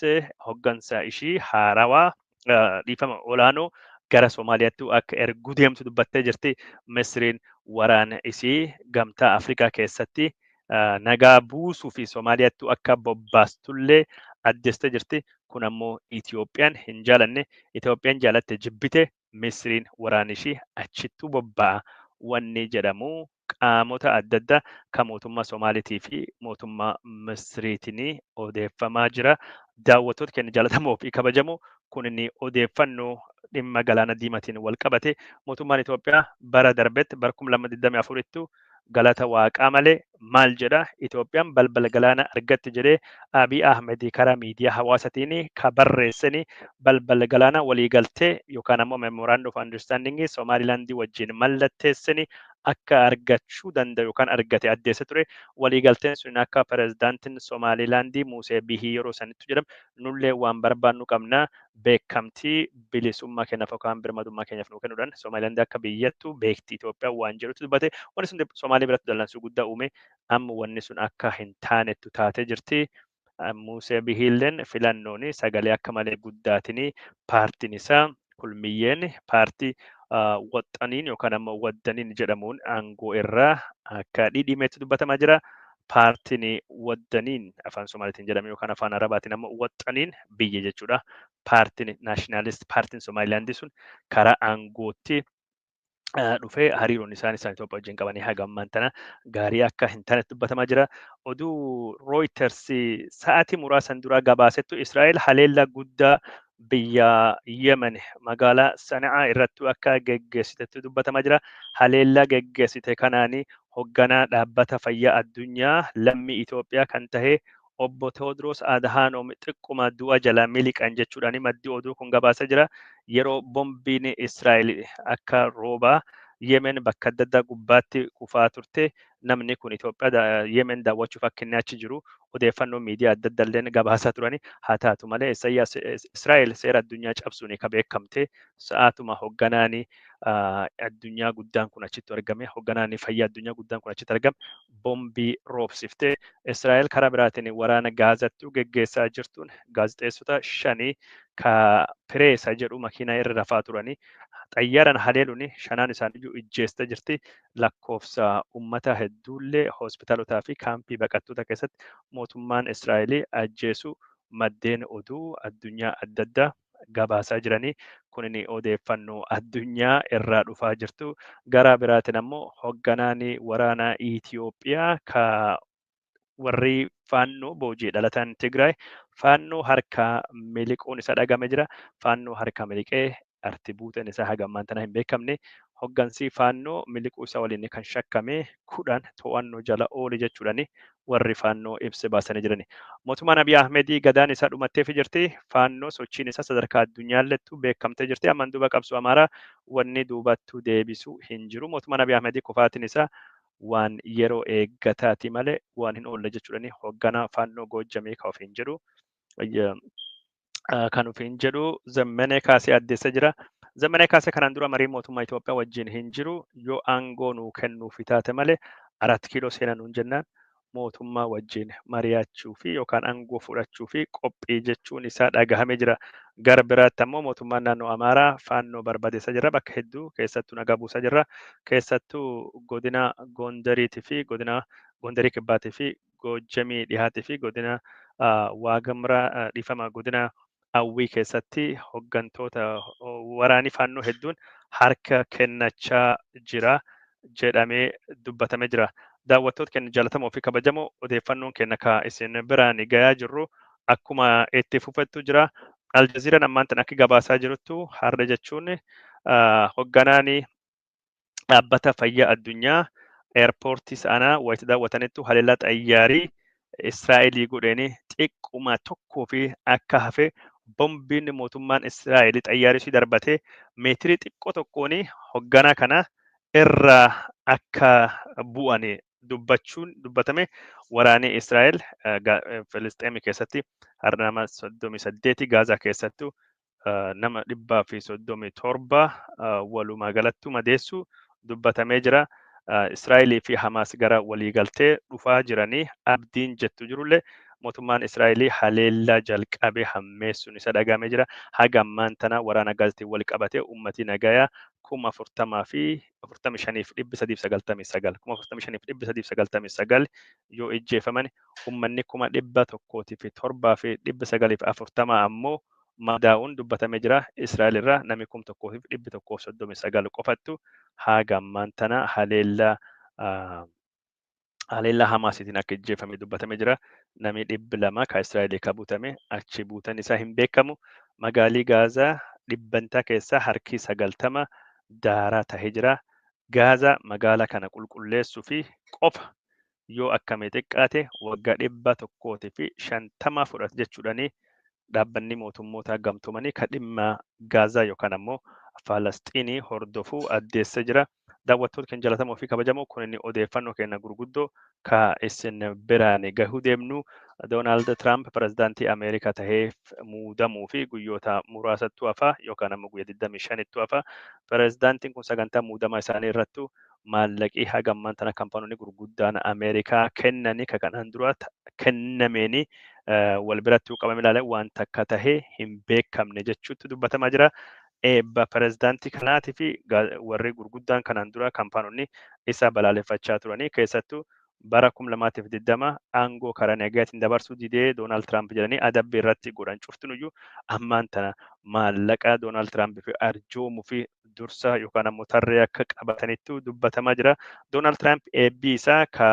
[SPEAKER 1] hoggansa ishii haarawaa, dhiifama, olaanoo gara Somaaliyaatti akka erguu deemtu dubbattee jirti. Misriin waraana isii gamtaa Afrikaa keessatti nagaa buusuu fi Somaaliyaatti akka bobbaastullee addeessitee jirti. Kun ammoo Itoophiyaan hin jaalanne. Itoophiyaan jaalatte jibbite, Misriin waraana ishii achittuu bobba'a wanni jedhamu qaamota adda addaa kan mootummaa Somaaliitii fi mootummaa Misriitiin odeeffamaa jira. Daawwattoota keenya jaallatamoo fi kabajamoo, kun inni odeeffannoo dhimma galaana diimaatiin wal qabate. Mootummaan Itoophiyaa bara darbetti, bara 2024tti, galata waaqaa malee maal jedha, Itoophiyaan balbala galaana argatti jedhee Abiy Ahmed karaa miidiyaa hawaasaatiin ka barreessanii, balbala galaana waliigaltee yookaan ammoo memorandum of understanding Somaalilaandii wajjin mallatteessanii akka argachuu danda'u yookaan argate addeessa ture. Waliigalteen sun akka pirezidaantiin Somaalilaandii Muusee Bihii yeroo sanitti jedhamu, nullee waan barbaannu qabna, beekamtii bilisummaa keenyaaf yookaan birmadummaa keenyaaf nuu kennuudhaan Somaalilaandii akka biyyattu beekti Itoophiyaa waan jedhutu dubbate. Wanni sun Somaalii biratti dallansuu guddaa uume. Amma wanni sun akka hin taanettu taatee jirti. Muusee Bihiilleen filannoon sagalee akka malee guddaatiin paartiin isaa kulmiyyeen paartii waxxaniin yookaan ammoo waddaniin jedhamuun aangoo irraa akka dhidhimeetti dubbatamaa jira. Paartiin waddaniin afaan Somaaliitiin jedhame yookaan afaan Arabaatiin ammoo waxxaniin biyya jechuudha. Paartiin nationalist paartiin Somaalilaandii sun karaa aangootti dhufee hariiroon isaan Itoophiyaa wajjin qabanii haga ammaan tana gaarii akka hin taanetti dubbatamaa jira. Oduu Reuters sa'aatii muraasan dura gabaasettu, Israa'el haleellaa guddaa biyya Yemen magaalaa Sana'aa irratti akka geggeessitetti dubbatamaa jira. Haleellaa geggeessite kanaani hoogganaa dhaabbata fayyaa addunyaa lammii Itoophiyaa kan tahe obbo Tewoodiroos Adhaanoom xiqquma du'a jala miliqan jechuudhaan maddi oduu kun gabaasa jira. Yeroo bombiin Israa'el akka roobaa Yemen bakka adda addaa gubbaatti kufaa turte, namni kun Itoophiyaa Yemen daawwachuuf akka inni achi jiru odeeffannoo miidiyaa adda addaa illee gabaasaa turani. Haa taatu malee Israa'el seera addunyaa cabsuun ka beekamte sa'aatuma hoogganaan addunyaa guddaan kun achitti argame, hoogganaan fayyaa addunyaa guddaan kun achitti argame, bombii roobsiftee. Israa'el karaa biraatiin waraana Gaazattuu geggeessaa jirtuun gaazexeessota 5 ka Pireesa jedhu makiinaa irra rafaa turanii xayyaaraan haleeluun 5n isaaniiyyuu ijjeesta jirti. Lakkoofsa uummata hedduullee hospitaalotaa fi kaampii baqattoota keessatti mootummaan Israa'el ajjeesu maddeen oduu addunyaa adda addaa gabaasaa jiranii. Kunin odeeffannoo addunyaa irraa dhufaa jirtu. Gara biraatiin ammoo hoogganaan waraanaa Itoophiyaa ka warri faannoo boojii dhalatan Tigraay faannoo harkaa miliquun isa dhagame jira. Faannoo harkaa miliqee arti buuteen isaa haga ammaan tana hin beekamne. Hoggansi faannoo miliquu isaa waliin kan shakkame 10 to'annoo jala oole jechuudhaan warri faannoo ibsa baasanii jirani. Mootummaan Abiy Ahmedii gadaan isaa dhumatteef jirti. Faannoo sochiin isaa sadarkaa addunyaallettu beekamtee jirti. Ammaan duuba qabsoo Amaaraa wanni duubattuu deebisuu hin jiru. Mootummaan Abiy Ahmedii kufaatiin isaa waan yeroo eeggataati malee waan hin oolle jechuudhaan hoogganaa faannoo Goojjamee kan ofiin jedhu kan ofiin jedhu Zemmenee Kaasee addeessa jira. Zemmenee Kaasee kanaan dura marii mootummaa Itoophiyaa wajjin hin jiru, yoo aangoo nuu kennuufi taate malee 4 kiiloo seenaa nuun jennaan mootummaa wajjin mari'achuu fi yookaan aangoo fudhachuu fi qophii jechuun isaa dhagahamee jira. Gara biraatti ammoo mootummaan naannoo Amaaraa faannoo barbadeessaa jira. Bakka hedduu keessattuu nagaa buusaa jira. Keessattuu godina Gondariitii fi godina Gondarii Kibbaatii fi Goojjamii dhihaatii fi godina Waagamraa dhiifama godina Awwii keessatti hooggantoota waraanii faannoo hedduun harka kennachaa jira jedhamee dubbatamee jira. Daawwattoota keenya jaallatamoo fi kabajamoo, odeeffannoon keenya ka isin biraan gayaa jirru akkuma itti fufettu jira. Aljaziiraan ammaan tana akka gabaasaa jiruttu har'a jechuun hoogganaan dhaabbata fayyaa addunyaa eerpoortii Sa'anaa wayita daawwatanittu haleellaa xayyaarii Israa'elii godheen xiqquma tokkoo fi akka hafe bombiin mootummaan Israa'elii xayyaarii ishii darbatee meetirii xiqqoo tokkoon hoogganaa kana irraa akka bu'an dubbachuun dubbatame. Waraanni Israa'el Filisxeemii keessatti har'a nama 38, Gaazaa keessattu nama 137 walumaa galattu madeessu dubbatamee jira. Israa'elii fi Hamaas gara waliigaltee dhufaa jiranii abdiin jettu jirullee mootummaan Israa'elii haleellaa jalqabee hammeessuun isa dhagahamee jira. Haga ammaan tana waraana Gaazaatiin wal qabatee uummatii nagayaa 40,045,399, 45,399 yoo ijjeefaman, uummanni 107,940 ammoo madaa'uun dubbatamee jira. Israa'el irraa namni 1,139 qofattu haga ammaan tana haleellaa Hamaasiitiin akka ijjeefame dubbatamee jira. Namni 200 ka Israa'elii ka butame achi buutan isaa hin beekamu. Magaalii Gaazaa dhibbantaa keessaa harki 90 daaraa tahee jira. Gaazaa magaalaa kana qulqulleessuu fi qofa yoo akkamii xiqqaate waggaa 150 fudhata jechuudhaani dhaabbanni mootummoota gamtoomanii ka dhimma Gaazaa yookaan ammoo Falasxiinii hordofuu addeessa jira. Daawwattoota keenya jaallatamoo fi kabajamoo, kun inni odeeffannoo keenya gurguddoo ka isin biraan gahuu deemnu. Doonaald Tiraamp pirezidaantii Ameerikaa tahee muudamuu fi guyyoota muraasattu hafa yookaan ammoo guyyaa 25ttu hafa. Pirezidaantiin kun sagantaa muudamaa isaanii irrattu maallaqii haga ammaan tana kaampaanonni gurguddaan Ameerikaa kennanii ka kanaan dura kennameeni wal biratti qabame ilaale waan takka tahee hin beekamne jechuutti dubbatamaa jira. Eebba pirezidaantii kanaatii fi warri gurguddaan kanaan dura kaampaanonni isa balaaleffachaa turanii, keessattuu bara 2020 aangoo karaa nagaatiin dabarsuu didee Doonaald Tiraamp jedhanii adabbii irratti godhan cuftinuyyuu ammaan tana maallaqa Doonaald Tiraamp fi arjoomuu fi dursa yookaan ammoo tarree akka qabatanitti dubbatamaa jira. Doonaald Tiraamp eebbii isaa ka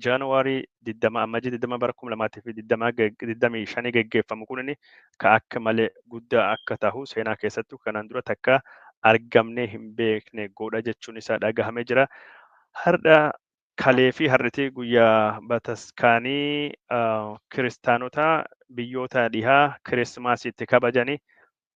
[SPEAKER 1] Jaanuwaarii 20, Ammajjii 20 bara 2025 geggeeffamu kun ka akka malee guddaa akka tahu, seenaa keessattuu kanaan dura takka argamnee hin beekne godha jechuun isaa dhagahamee jira. Har'a kalee fi har'iti guyyaa bataskaanii kiristaanota biyyoota dhihaa kirismaasiitti kabajanii,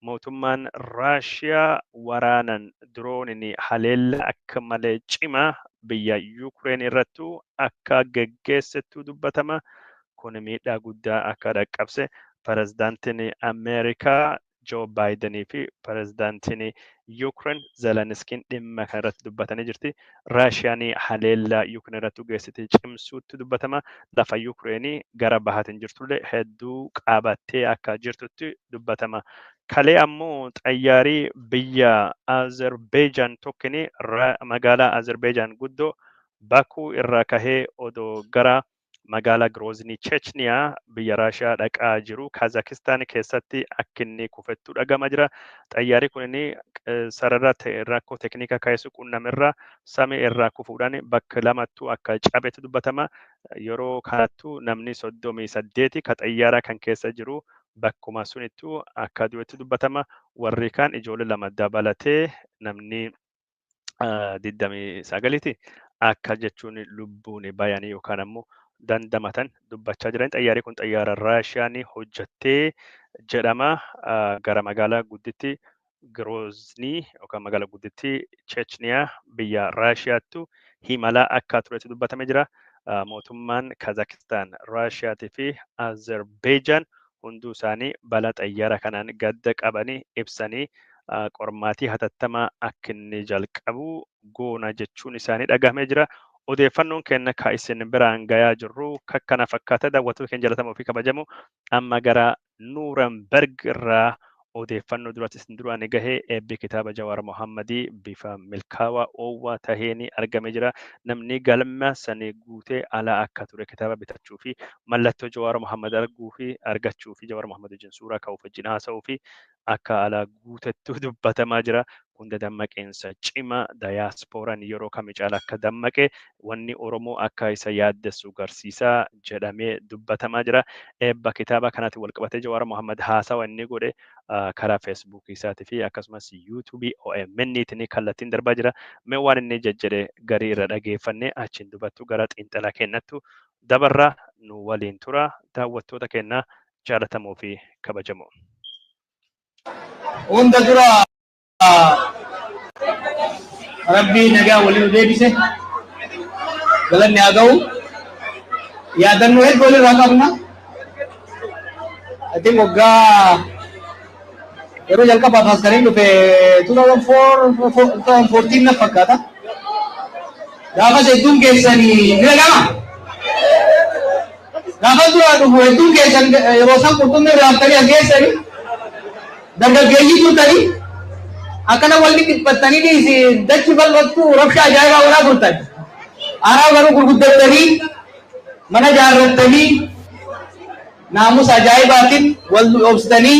[SPEAKER 1] mootummaan Raashiyaa waraanan dirooniin haleellaa akka malee cimaa biyya Yuukireen irrattu akka geggeessettu dubbatama. Kun miidhaa guddaa akka dhaqqabse pirezidaantiin Ameerikaa Joo Baayidenii fi pirezidaantiin Yuukireen Zelenskiin dhimma kana irratti dubbatanii jirti. Raashiyaan haleellaa Yuukireen irratti geessite cimsuutti dubbatama. Lafa Yuukireenii gara bahaatiin jirtullee hedduu qabattee akka jirtutti dubbatama. Kalee ammoo xayyaarii biyya Azerbeejaan tokkini magaalaa Azerbeejaan guddoo Bakuu irraa kahee odoo gara magaalaa Grooznii Chechniyaa biyya Raashiyaa dhaqaa jiru Kaazakistaan keessatti akka inni kufettu dhagama jira. Xayyaarri kun inni sarara rakkoo teeknikaa kaayisu qunnamirra samii irraa kufuudhaan bakka lamattu akka cabetti dubbatama. Yeroo kanattu namni 38 ka xayyaara kan keessa jiru bakkuma sunittu akka du'etti dubbatama. Warri kaan ijoollee lama dabalatee namni 29ti akka jechuun lubbuun bayanii yookaan ammoo dandamatan dubbachaa jiran. Xayyaarri kun xayyaara Raashiyaan hojjattee jedhama. Gara magaalaa gudditti Grooznii yookaan magaalaa gudditti Chechniyaa biyya Raashiyaattu imalaa akka turetti dubbatamee jira. Mootummaan Kaazakistaan, Raashiyaatii fi Azerbeejaan hunduu isaanii balaa xayyaara kanaan gadda qabanii ibsanii qormaatii hatattamaa akka inni jalqabu goona jechuun isaanii dhagahamee jira. Odeeffannoon keenya ka isin biraan gayaa jirru kana fakkaata. Daawwattoota keenya jaallatamoo fi kabajamoo, amma gara Nuurenberg irraa odeeffannoo duratti isin duraan gahee eebbi kitaaba Jawaar Mohammadii bifa milkaawaa oowwaa taheen argamee jira. Namni galma sanii guutee alaa akka ture kitaaba bitachuu fi mallattoo Jawaar Mohammad arguu fi argachuu fi Jawaar Mohammad wajjin suuraa ka'uuf wajjin haasa'uu fi akka alaa guutettu dubbatamaa jira. Kun dammaqeensa cimaa dayaaspooraan yeroo kami caala akka dammaqe wanni Oromoo akka isa yaaddessu garsiisaa jedhamee dubbatamaa jira. Eebba kitaaba kanaatiin walqabatee Jawaar Mohammad haasawa inni godhe karaa feesbuukii isaatii fi akkasumas yuutuubii OMN kallattiin darbaa jira. Mee waan inni jejjedhe garii irra dhageeffannee achiin dubattu gara xiinxalaa kennattu dabarraa. Nu waliin tura, daawwattoota keenya jaallatamoo fi kabajamoo.
[SPEAKER 2] Hunda dura Rabbii nagaa waliin nu deebise galanni haa ga'u. Yaadannoo hedduu walirraa qabna. I think waggaa yeroo jalqabaaf as kan inni dhufe 2004, 2014 na fakkaata. Gaafas hedduun keessanii ni dhaga'ama. Gaafa dura dhufu hedduun keessan yeroo san qurxummii irraa as geessanii dargaggeeyyii turtanii, akkana walli dhiphattanii dhiisi dachi bal'attu rabsha ajaa'ibaa godhaa turtan. Haaraa garuu gurguddattanii, mana jaarrattanii, naamusa ajaa'ibaatiin wal obsitanii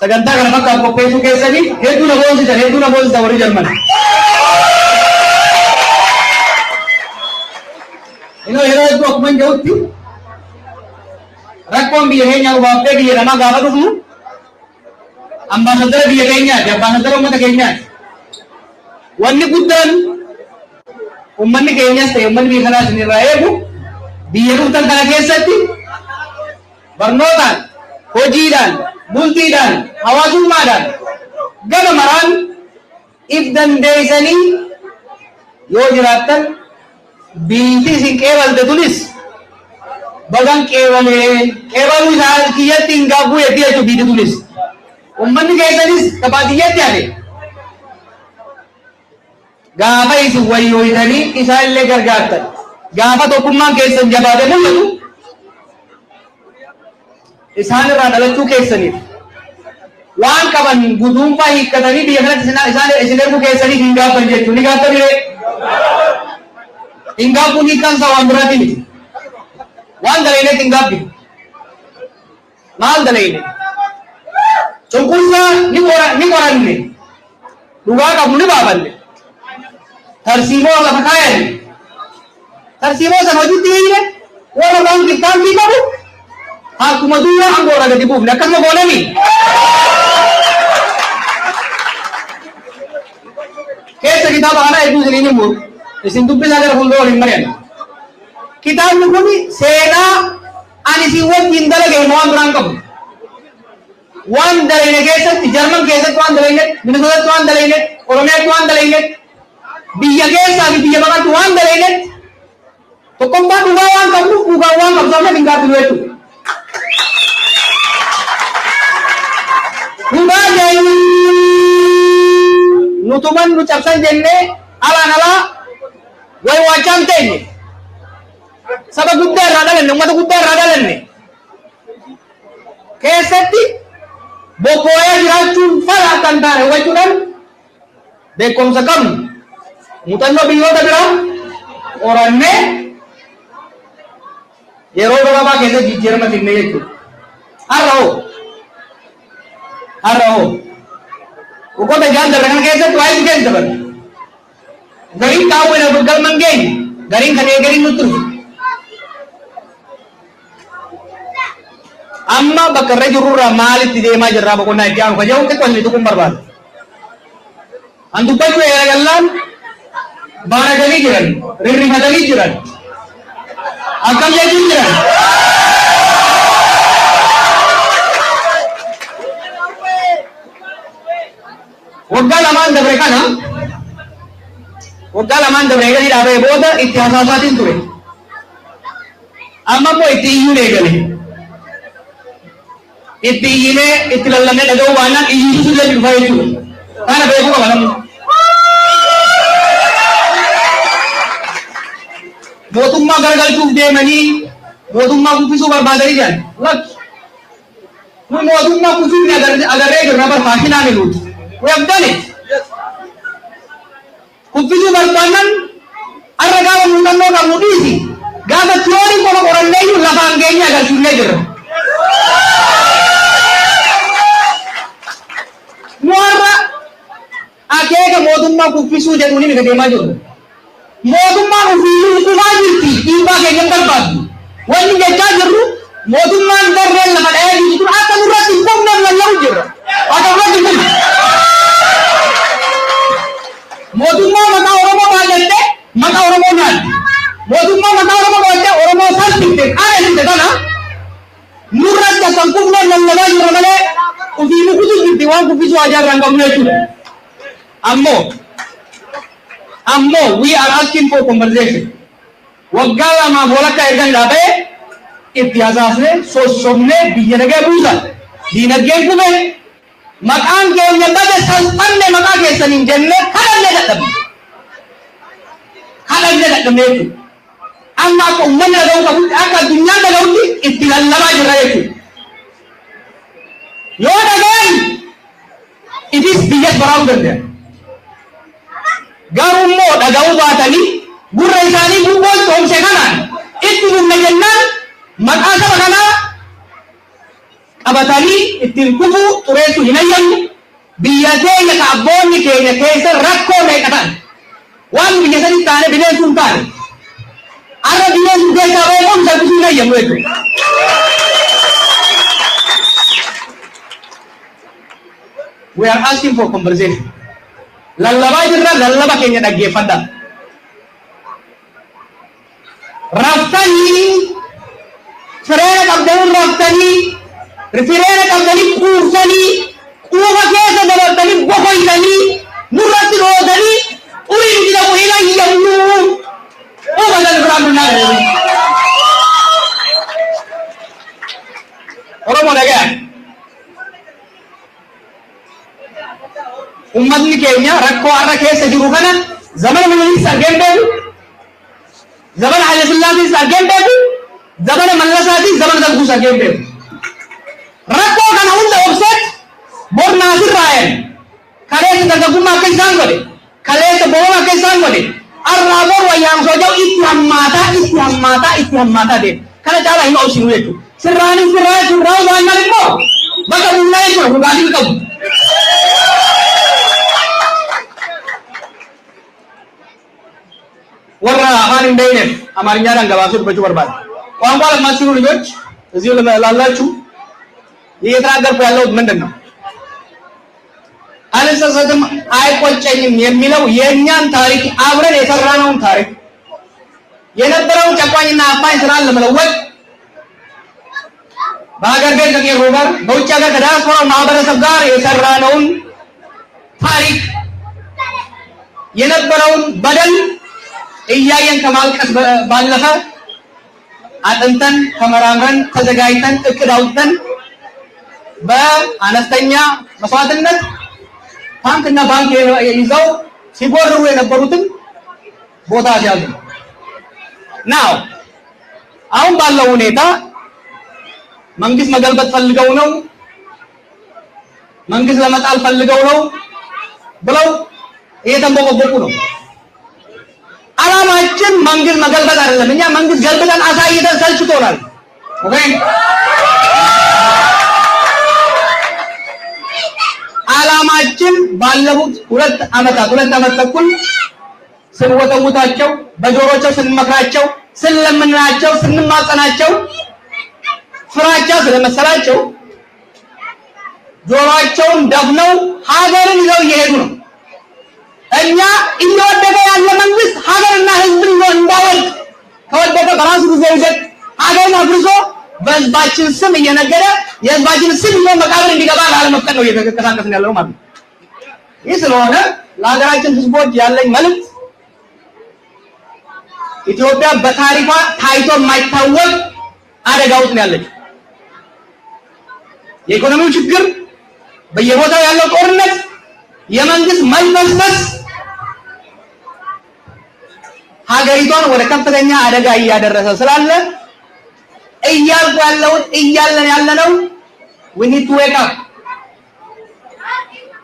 [SPEAKER 2] sagantaa kana fakkaatu qopheessuu keessanii hedduu na boonsisan, hedduu na boonsisan warri Jarman. Inoo yeroo hedduu akkuma hin jedhutti, rakkoon biyya keenyaa nu baaftee biyya namaa gaafa dhufnu ambaasaddara biyya keenyaati, ambaasaddara uummata keenyaati. Wanni guddaan uummanni keenyas ta'e uummanni biyya kanaas isin irraa eegu, biyya dhuftan kana keessatti barnootaan, hojiidhaan, bultiidhaan, hawaasummaadhaan gama maraan if dandeessanii yoo jiraattan, biyyi isin qeebalte tunis bagan qeebalee qeebaluu isaa kiyyatti hin gaabbuu jetti jechuudha biyyi tunis. Uummanni keessanis ka baadiyyatti hafe gaafa isin wayyooytanii isaan illee gargaartan, gaafa tokkummaan keessan jabaate mul'atu, isaan irraa dhalachuu keessaniif waan qaban guduunfaa hiikkatanii biyya kanatti isaan isin erguu keessaniif hin gaabban jechuudha. Ni gaabbanii ree? Hin gaabbuun hiikkaan isaa waan biraati miti. Waan dalayneetti hin gaabbinu. Maal dalayne? Cunqursaa ni qoranne. Dhugaa qabnu ni baafanne. Tarsiimoo lafa kaayanne. Tarsiimoo sana hojiitti hiikne, warra baankii taankii qabu akkuma duwwaa aangoo irraa gadi buufne, akkasuma goonanii. Keessa kitaaba kanaa hedduu isiniin himu, isin dubbisaa, gara fuuldura waliin mari'anna. Kitaabni kun seenaa ani isin wajjin dalage hima, waan biraan qabu. Waan dalayne keessatti, Jarman keessatti waan dalayne, Minisootatti waan dalayne, Oromiyaatti waan dalayne, biyya keessaa fi biyya baqatti waan dalaynetti, tokkoffaa dhugaa waan qabnuuf dhugaa waan qabsoofneef hin gaabbinu jechuudha. Utuman nu cabsan jennee alaan alaa way waachaan teenye. Saba guddaa irraa dhalanne, uummata guddaa irraa dhalanne. Keessatti bobbooyaa jiraachuun fala akka hin taane hubachuudhaan beekumsa qabnu muuxannoo biyyoota biraa qorannee yeroo gabaabaa keessatti jijjiirama fidne jechuudha. Har'a hoo? Har'a hoo? Waggoota 6 darbe kana keessatti waa'ee keessa dabarre. Gariin kaawwee galma hin geenye, gariin kan eegaliin nutti dhufe. Amma bakka irra jirrurraa maalitti deemaa jirraa boqonnaa itti aanu kan jedhu xiqqoo isin tuquun barbaada. An dubbachuu eegallaan baaraganii jiran, rirrifatanii jiran, akkam jechuun jiran. Waggaa 2n dabre kana, waggaa 2n dabre eegalii dhaabee booda itti hasaasaatiin ture. Amma immoo itti iyyuun eegale. Itti iyyinee itti lallabnee dhaga'uu baannaan iyyisiisuu illee dhufa jechuudha. Kana beekuu qaba namni. Mootummaa garagalchuuf deemanii mootummaa kuffisuu barbaadanii jiran. Lakki. Nu mootummaa kuffifne agarree jirra bar faashinaa minuuti. We have done it. Kuffisuu barbaannan har'a gaafa muuxannoo qabnu dhiisi. Gaafa tiyoorii qofa qoranneeyyuu lafaan geenye agarsiifnee jirra. Nu har'a akeeka mootummaa kuffisuu jedhuun ni deemaa jirru. Mootummaan ofiiyyuu kufaa jirti, dhiibbaa keenya hin barbaaddu. Wanni jechaa jirru mootummaan darreen lafa dha'ee jirtu tun akka nurratti hin kufneef lallabu jirra. Akka nurratti hin kufne. Mootummaa maqaa Oromoo baadhattee maqaa Oromoo nyaatte. Mootummaa maqaa Oromoo baadhattee Oromoo salphifte qaanessite kana nurratti akka hin kufneef lallabaa jirra malee ofii nu kutu jirti, waan kuffisuu haajaa irraa hin qabnu jechuudha. Ammoo we are asking for conversation. Waggaa 2f walakkaa erga dhaabee itti hasaasnee sossobnee biyya nagaa buusa. Diinagdeen kufe, maqaan keenya bade, salphanne maqaa keessaniin jennee kadhannee dadhabne. Kadhannee dadhabne jechuudha. Amma akka uummanni dhaga'uu qabutti, akka addunyaan dhaga'utti itti lallabaa jirra jechuudha. Yoo dhaga'an ifis biyyas baraaruu danda'a. Garuu immoo dhaga'uu baatanii gurra isaanii gubboon coomse kanaan itti fufne jennaan maqaa saba kanaa qabatanii ittiin kufuu xureessuu hin hayyamnu. Biyya keenya ka abboonni keenya keessa rakkoo meeqa ta'an waan biyya sanii taane bineensuu hin taane har'a bineensuu keessaa ba'ee kun salphisuu hin hayyamnu jechuudha. We are asking for conversation. Lallabaa jirra, lallaba keenya dhaggeeffadhaa. Raftanii fireena qabdanii, raftanii fireena qabdanii, quuftanii, quufa keessa dabartanii, bokoytanii, nurratti dhootanii xurii nuti dhabu hin hayyamnu. Quufa san biraan dunnaa jedhanii. Oromoo dhagaya. Ummatni keenya rakkoo har'a keessa jiru kana zamana Minilikis argee hin beeku. Zamana Haile Sillaasees argee hin beeku. Zamana Mallasaatis, zamana Darguus argee hin beeku. Rakkoo kana hunda obseet bor naasirraayan kaleessa dargaggummaa akka isaan godhe, kaleessa boona akka isaan godhe, har'aa bor wayyaan osoo jiru itti hammaataa, itti hammaataa, itti hammaataa deema. Kana caalaa hin obsinu jechuudha. Sirraanis sirraa sirraa baannaan immoo bakka buunaa jechuudha, dhugaatii hin qabu. Warra afaan hin beekneef Amaarኛadhaan gabaabsee dubbachuu barbaada. ቋንቋ ለማትችሉ ልጆች እዚሁ ላላችሁ እየተናገርኩ ያለሁት ምንድን ነው? አልጸጸትም አይቆጨኝም የሚለው የእኛን ታሪክ፣ አብረን የሰራነውን ታሪክ፣ የነበረውን ጨቋኝና አፋኝ ስርዓት ለመለወጥ በሀገር ቤት ከቄሮ ጋር፣ በውጭ ሀገር ከዲያስፖራው ማህበረሰብ ጋር የሰራነውን ታሪክ፣ የነበረውን በደል እያየን ከማልቀስ ባለፈ አጥንተን፣ ተመራምረን፣ ተዘጋጅተን፣ እቅድ አውጥተን በአነስተኛ መስዋዕትነት ታንክና ባንክ ይዘው ሲጎርሩ የነበሩትን ቦታ ሲያዙ now አሁን ባለው ሁኔታ መንግስት መገልበጥ ፈልገው ነው፣ መንግስት ለመጣል ፈልገው ነው ብለው እየተንቦቆቦቁ ነው። አላማችን መንግስት መገልበጥ አይደለም። እኛ መንግስት ገልብጠን አሳይተን ሰልችቶናል። Okay፣ አላማችን ባለፉት 2 አመታት፣ 2 አመት ተኩል ስንወተውታቸው፣ በጆሮቸው ስንመክራቸው፣ ስንለምናቸው፣ ስንማጸናቸው ፍራቻ ስለመሰላቸው ጆሮአቸውን ደፍነው ሀገርን ይዘው እየሄዱ ነው። እኛ እየወደቀ ያለ መንግስት ሀገርና ህዝብን ይዞ እንዳይወድቅ፣ ከወደቀ በራሱ ጊዜ ይውደቅ፣ ሀገርን አፍርሶ በህዝባችን ስም እየነገደ የህዝባችን ስም ይዞ መቃብር እንዲገባ ላለመፍቀድ ነው እየተንቀሳቀስን ያለው ማለት ነው። ይህ ስለሆነ ለሀገራችን ህዝቦች ያለኝ መልእክት ኢትዮጵያ በታሪኳ ታይቶ የማይታወቅ አደጋ ውስጥ ነው ያለችው። የኢኮኖሚው ችግር፣ በየቦታው ያለው ጦርነት፣ የመንግስት መልበስበስ ሀገሪቷን ወደ ከፍተኛ አደጋ እያደረሰ ስላለ እያልኩ ያለውን እያለን ያለነው we need to wake up።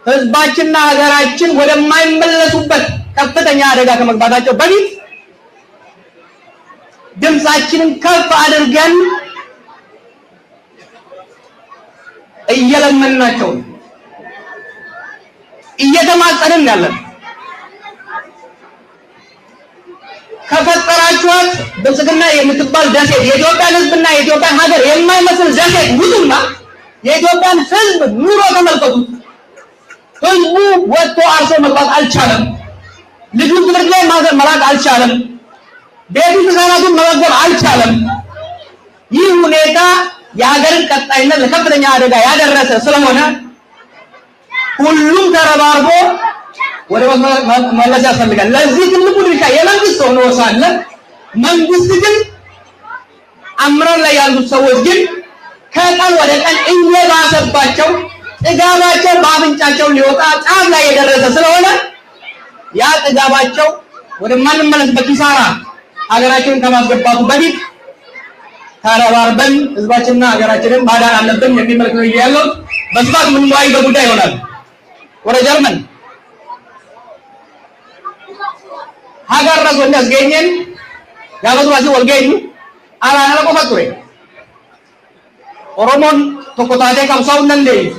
[SPEAKER 2] ህዝባችንና ሀገራችን ወደማይመለሱበት ከፍተኛ አደጋ ከመግባታቸው በፊት ድምፃችንን ከፍ አድርገን እየለመንናቸው ነው፣ እየተማጸንን ያለን። ከፈጠራችኋት ብልጽግና የምትባል ደሴት፣ የኢትዮጵያን ህዝብና የኢትዮጵያን ሀገር የማይመስል ደሴት ውጡና የኢትዮጵያን ህዝብ ኑሮ ተመልከቱ። ህዝቡ ወጥቶ አርሶ መግባት አልቻለም። ልጁን ትምህርት ላይ መላክ አልቻለም። ቤቱ ህፃናቱን መመገብ አልቻለም። ይህ ሁኔታ የሀገርን ቀጣይነት ለከፍተኛ አደጋ ያደረሰ ስለሆነ ሁሉም ተረባርቦ ወደ መመለስ ያስፈልጋል። ለዚህ ትልቁ ድርሻ የመንግስት ሆኖ ሳለ መንግስት ግን አመራር ላይ ያሉት ሰዎች ግን ከቀን ወደ ቀን እየባሰባቸው ጥጋባቸው በአፍንጫቸው ሊወጣ ጫፍ ላይ የደረሰ ስለሆነ ያ ጥጋባቸው ወደማንመለስበት ኪሳራ ሀገራችንን ከማስገባቱ በፊት ተረባርበን ህዝባችንና ሀገራችንን ማዳን አለብን የሚል መልዕክት ነው ያለው። በስፋት የምንወያይበት ጉዳይ ይሆናል። ወደ ጀርመን ሀገር ረስ wanni as geenyeen gaafa dura asii wal geenyu alaan ala qofa ture. Oromoon tokko taatee qabsaa'uu hin dandeessu.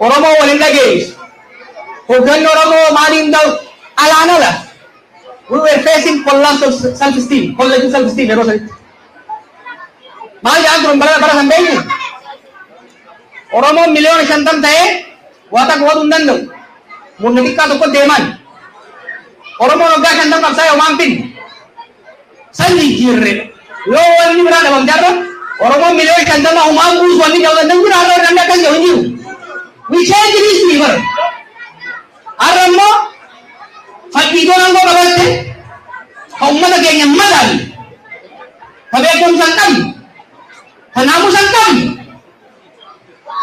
[SPEAKER 2] Oromoo wal hin dhageessu. Hoogganni Oromoo maaliin ta'u alaan ala. We were facing collapse of self-esteem, collective self-esteem yeroo sanitti. Maal jedhaan turan bara san beeknu? Oromoon 50,000,000 ta'ee waa takka godhuu hin danda'u. Murni xiqqaa tokko deeman. Oromoon waggaa 50 qabsaa'ee homaan finne. San jijjiirre. Yoo wanni biraa dhabamte har'a Oromoon 50,000,000 homaan buusu wanni jedhu namni biraa har'a namni akkas jedhu hin jiru. We change history bara. Har'a immoo fakkiitoon aangoo qabatte ka uummata keenya hin madaalle, ka beekumsa hin qabne, ka naamusa hin qabne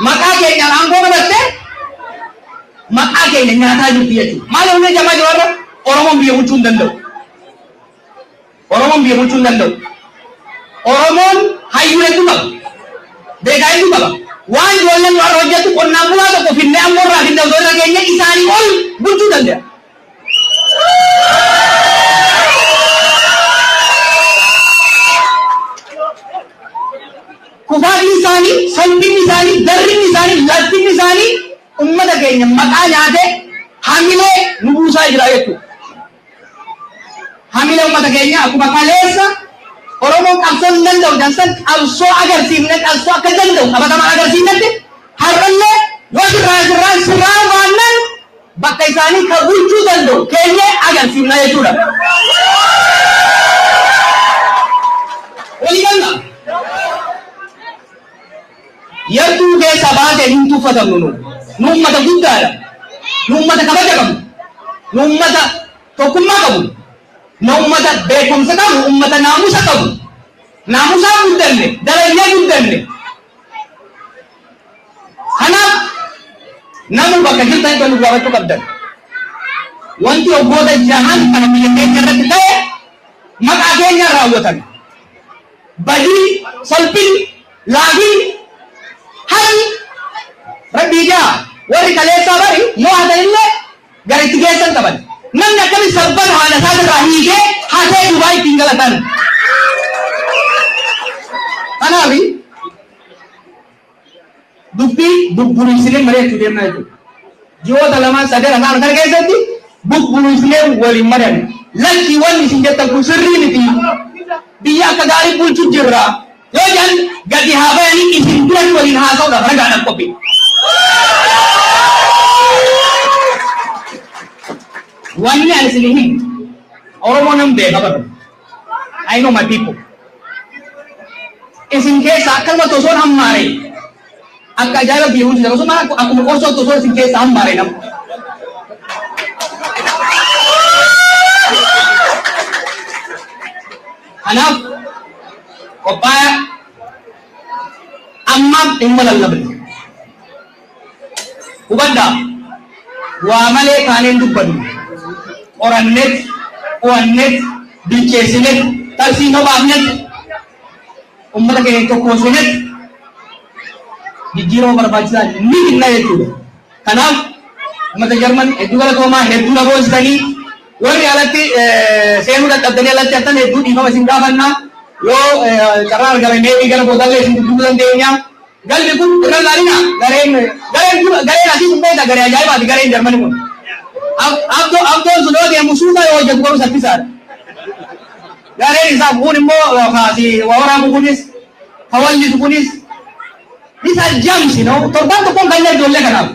[SPEAKER 2] maqaa keenyaan aangoo qabatte maqaa keenya nyaataa jirti jechuudha. Maal humna jamaa jiru har'a? Oromoon biyya bulchuu hin danda'u. Oromoon biyya bulchuu hin danda'u. Oromoon hayyuu hedduu qaba. Beekaa hedduu qaba. Waan ijoolleen nu har'a hojjettu qonnaan bulaa tokko finnee ammoo irraa finnee osoo irra geenye isaanii ol bulchuu danda'a. Kufaatiin isaanii, salphinni isaanii, darrinni isaanii, laftinni isaanii uummata keenya maqaa nyaatee hamilee nu buusaa jira jechuudha. Hamilee uummata keenya akkuma kaleessa Oromoon qabsoo hin danda'u dansan qabsoo agarsiifne, qabsoo akka danda'u qabatamaan agarsiifnetti har'allee yoo sirraa sirraa sirraa baannan bakka isaanii kan bulchuu danda'u keenyee agarsiifna jechuudha. Walii galla. Yartuu keessa baatee hin tuffatamnu nu. Nu uummata guddaadha. Nu uummata kabaja qabu. Nu uummata tokkummaa qabu. Nu uummata beekumsa qabu, uummata naamusa qabu. Naamusaan guddanne, dalagnee guddanne. Kanaaf Namu bakka jirtan kan nu gaafachuu qabdan. Wanti waggoota jahan kana biyya keenya irratti ta'e maqaa keenya raawwatame. Badii, salphini, laafii, harri rabbii jaa warri kaleessaa bari mo'atan illee gara itti geessan qaban. Namni akkami sabbata haadha isaa irraa hiikee hatee Dubaay ittiin galatan. Kanaaf dubbii bubburuusinee mari'achuu deemnaa jechuudha. Ji'oota lamaan sadan afaan kana keessatti bubburuusinee waliin mari'anne. Lakkii wanni isin jettan kun sirrii miti. Biyya akka gaarii bulchuu jirra. Yoo jedhan gadi haa bayanii isin duratti waliin haasa'uudhaaf ragaadhaan qophii. Wanni ani isin himu Oromoo nan beeka bara. I know my people. Isin keessa akkanumatti osoo hin hammaare akka ajaa'iba biyya bulchitan osoo akkuma qorsootti osoo isin keessa hammaare nama. Kanaaf qophaa'aa ammaaf dhimma lallabne. Hubadhaa waa malee kaaneen dubbannu qorannet, qo'annet, bilcheessinet, tarsiimoo baafnet, uummata keenya tokkoomsinet jijjiirama barbaachisaa ni finna jechuudha. Kanaaf uummata Jarman hedduu galatoomaa, hedduu na boonsitanii warri alatti seenuu dadhabdanii alatti haftan hedduu dhiifama isin gaafannaa. Yoo carraa argame meebii gara boodallee isin dubbisuu dandeenya. Galmi kun irra ilaalina gareen gareen gareen asii kun beekta garee ajaa'ibaati gareen Jarmani kun. Abdoo abdoon sun yoo deemu suuta yoo hojjetu garuu saffisaadha. Gareen isaa kun immoo kaasi waraabu kunis kawallisu kunis isa jamsi no torban tokkoon kan ijoollee kanaaf.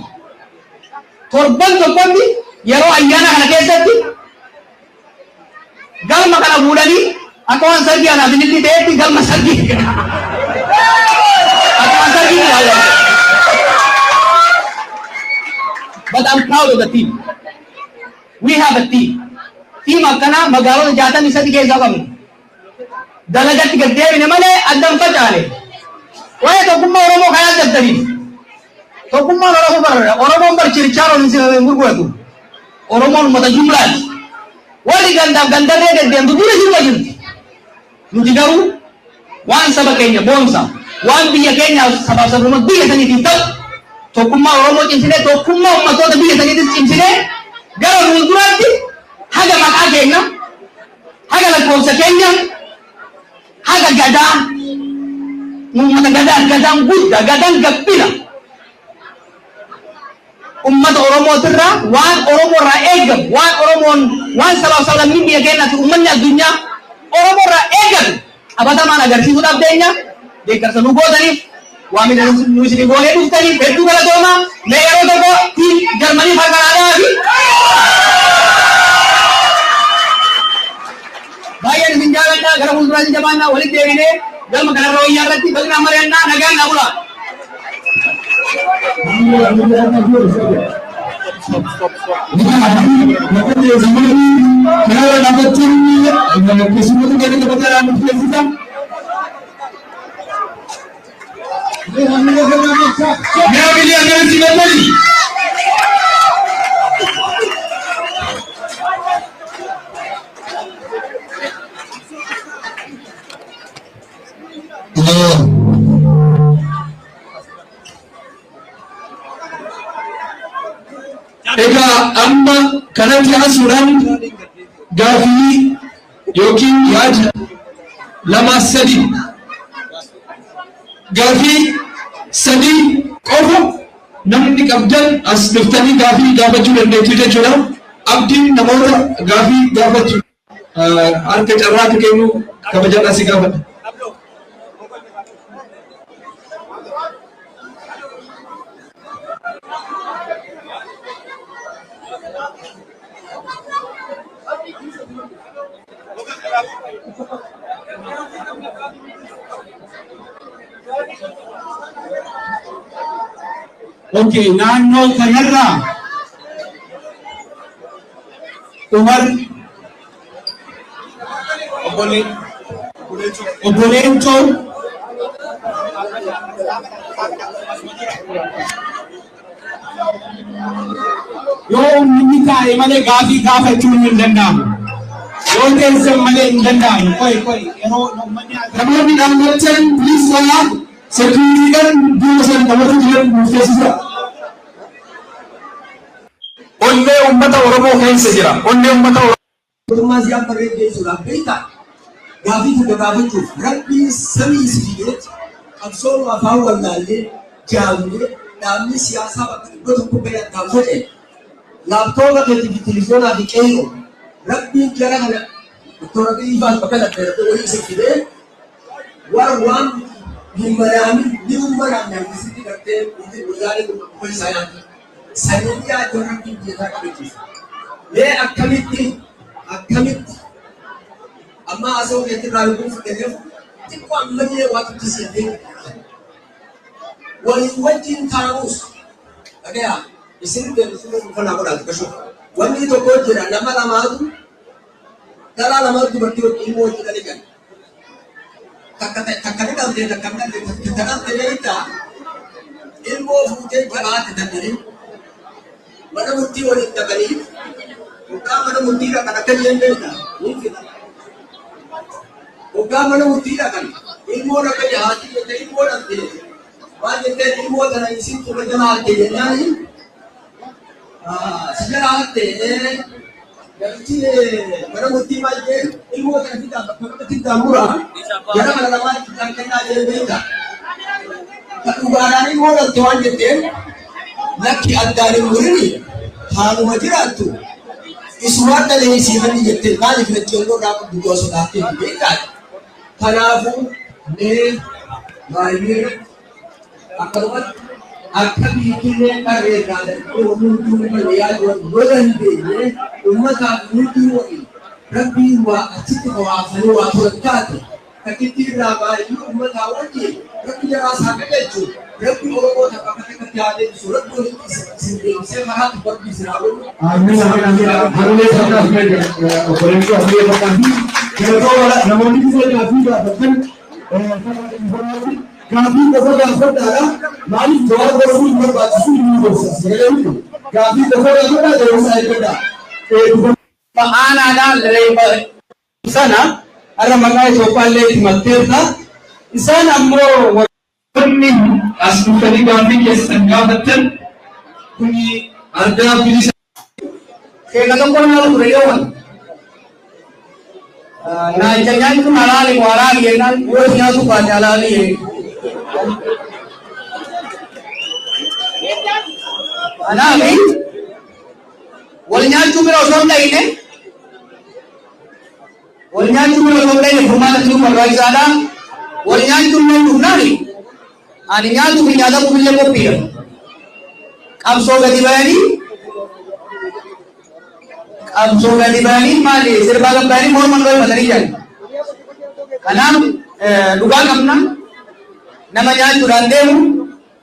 [SPEAKER 2] Torban tokkotti yeroo ayyaana kana keessatti galma kana fuudhanii akka waan sargii anaaf inni ta'etti galma sargii akka waan sargii ilaalan. But I'm proud of the team. We have a team. Team akkanaa magaalota 63 keessaa qabna. Dalagatti gad deebine malee addan facaane. Waa'ee tokkummaa Oromoo kan yaaddattaniif. Tokkummaan Oromoo bar Oromoon bar chirchaaroon hin gurguratu. Oromoon uummata jumlaati. Warri gandaaf gandarree deddeemtu dura sirba jirti. Nuti garuu waan saba keenya boonsa, waan biyya keenyaaf sabaaf sablammoota biyya saniitiif ta'u tokkummaa Oromoo cimsinee tokkummaa uummattoota biyya saniitis cimsinee gara fuulduraatti haga maqaa keenya, haga lakkoofsa keenya, haga gadaa, uummata gadaa gadaan guddaa, gadaan gabbina. Ummata Oromootirraa waan Oromoo irraa eegamu, waan Oromoon waan sabaaf sablammiin biyya keenyaa fi uummanni addunyaa Oromoo irraa eegatu qabatamaan agarsiisuudhaaf deenya. Deeggarsa nu gootaniif waamicha nu isinii goonee dhuftaniif hedduu galatoomaa. Mee yeroo tokko team Jarmanii harka dhaadhaa fi baay'een isin jaaladha. Gara fuulduraatti jabaannaa walitti deebinee galma kanarra wayyaa irratti bal'inaan mari'annaa nagaan naa bulaa.
[SPEAKER 3] Egaa amma kanatti aansuudhaan gaafii yookiin yaada lama sadi gaafii sadii qofa namni qabdan as dhuftanii gaafii gaafachuu dandeettu jechuudha. Abdiin namoota gaafii gaafachuu harka carraa akka kennu kabajaan si gaafadha.
[SPEAKER 4] Okay, naannoo kanarraa Umar Obbo Leencoo Yoo uummanni taa'e malee gaafii gaafachuun hin danda'amu. Yoo teessan malee hin danda'amu. Qoy, qoy, yeroo uummanni
[SPEAKER 3] Namoonni dhaabbatan, please ta'aa, security-dhaan duuba sana namoota jiran murteessisa.
[SPEAKER 5] Onnee uummata Oromoo keessa jira. Onnee uummata Oromoo.
[SPEAKER 6] Mootummaa si'aan barreessuudhaaf beektaa, gaafii tokko gaafachuuf Rabbiin samii si fideet qabsoon afaan wallaallee jaamnee dhaabni siyaasaa bakka 100 bahee addaan faca'e, laaptoopa keetii fi televizoonaa fi qeerroo Rabbiin jara kana Doktor Abiyyi faas bakka laffee wayii isin fidee warra waan hin maraamin ni ummaraamne akkasitti gartee wayyaanee kun isaa yaaddu saniin yaaddu Rabbiin biyya isaa qabachiisa. Mee akkamitti amma asoo keetti irraa lubbuu fudhanneef xiqqoo ammallee waa tuttisiifee waliin wajjin taa'uus dhagaya isin deebisuu uffannaa godhaatu gashu. Wanni tokko jira, nama lamaatu, dhalaa lamaatu dubartii wajjin ilmoo wajjin dhale jira. Takka takka ni dhalte, takka hin dhalte. Takka dhalte beektaa, ilmoo fuutee jabaate dandanii mana murtii waliin dhaqanii, hoggaa mana murtii dhaqan akka jeen beektaa ni fida. Hoggaa mana murtii dhaqan ilmoo akka jahaati jette, ilmoo dhalte maal jetteen, ilmoo tana isin tuba jala hatte jennaani, si jala hatte. Namichi mana murtii maal jeen, ilmoo tana fidaa bakka bakkatti muraa jara kana lamaan itti kennaa jeen beektaa. Ka dhugaadhaan ilmoo dhalte waan jetteen, lakki, addaan hin murini, haaluma jiraattu isumaan dhalee isiifanni jettee, maaliif lacceelloo irraa qabdu du'a sodaattee beektaa. Kanaafuu mee baay'ee akkanumatti akka biyyattillee qarree irraa darbee wanni hunduu malee yaadu yoo dandeenye uummataaf nuti waliin Rabbiin waa achitti hawaasanii waa turan taate takkitti irraa baay'ee uummataa wajjin Rabbi jaraa isaa qajeelchu, Rabbi Oromoo takka akka takkatti haa deebisu, Rabbi walitti isin deebisee karaa tokko Rabbi isin haa godhu.
[SPEAKER 3] Amiin, amiin, amiin. Harulee fakkaatu obboleessoo harulee fakkaatu. Galatoo. Namoonni bifa gaafii gaafatan gaafii qofa gaafadhaadha. Maaliif jawaab gorsuu hin barbaachisu, inni gorsa. Sagalee miti. Gaafii qofa gaafadhaa, yeroo isaa eeggadhaa.
[SPEAKER 2] Aanaadhaan reeffa sana har'a maqaa Itoophiyaallee itti matteerta. Isaan ammoo
[SPEAKER 3] Wanni as dhuftanii gaaffii keessan gaafattan kuni argaa bilisa.
[SPEAKER 2] Sheeka tokko nama ture yoo naacha nyaachuun halaali moo haraami jennaan, yoo nyaatu baate halaali jee. Kanaaf wal nyaachuu bira osoo hin dhayine, wal nyaachuu bira osoo hin dhayine, furmaata fiduu barbaachisaadha. Wal nyaachuun nan dhufnaani ani nyaatuu fi nyaatamuuf illee qophiidha. Qabsoo gadi bayanii, qabsoo gadi bayanii, maali, sirbaa gad bayanii morma dho'ifatanii jiran. Kanaaf dhugaa qabna. Nama nyaachuudhaan deemu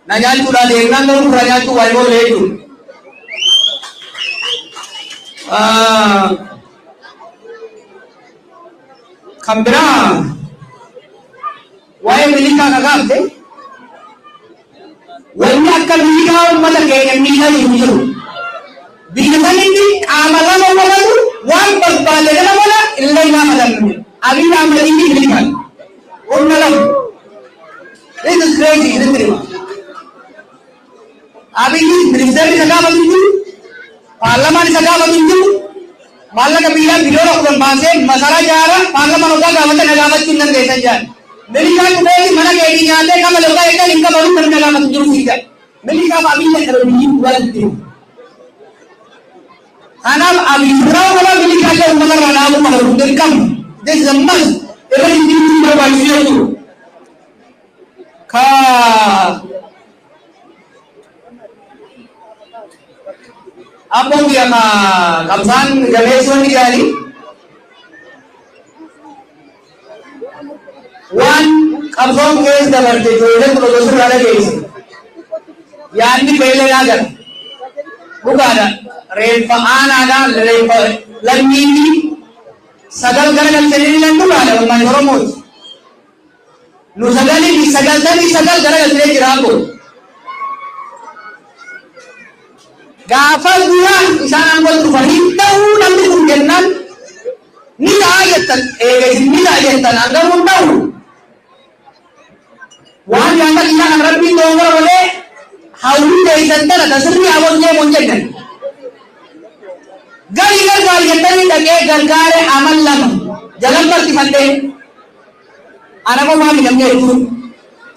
[SPEAKER 2] na nyaachuudhaan deemnaan garuu fira nyaachuu waa hin oolle jechuudha. Kan biraa waa'ee milishaa kakaafte, wanni akka milishaa uummata keenya miidhaa jiru jiru. Biyya sanitti qaama lama walatu waan barbaade nama godha, illee gaafatan Abiy Ahmedii fi milishaan. Humna lama. This is crazy, isinitti hima. Abiyyi ministeerri isa gaafatu hin jiru, paarlamaan isa gaafatu hin jiru, maallaqa biyyaa biliyoona 10 baasee masaraa jaara, paarlamaan hoggaa gaafatan na gaafachuu hin dandeessan jedhan. Milishaan dhufeeti mana keetii nyaatee kama lafaa eeggan hin qabalu, namni na gaafatu hin jiru siidha. Milishaaf Abiyyi akka biyyi dhugaa sitti himu. Kanaaf Abiyyi biraa qaba, milishaallee uummata irraa dhaabuu qaba, kun dirqama. This is a must. Irra jijjiiruu barbaachisu jechuudha. Ka abboon biyya ka qabsaan jabeessoonni jedhanii waan qabsoon keessa dabarte ijoolleen kun osoo sirraa dhageesse yaadni beela gara dhugaadha, reeffa aanaadha, reeffa lammiitii sagal gara galchanii lan dhugaadha, uummanni Oromooti. Nu 999 gara galchee jira abbo. Gaafa dura isaan aangoo dhufanii ta'uu namni kun jennaan ni ta'a jettan, eega isin ni ta'a jettan, hangam hin ta'u. Waan gaafa isaa kan Rabbiin doongora malee hawwii teessan tana ta sirrii hawwan deemu hin jennan. Gari gargaar jettanii dhaqee gargaare amal 2 jalan bartifadhee ana qofaa mi namni hedduun.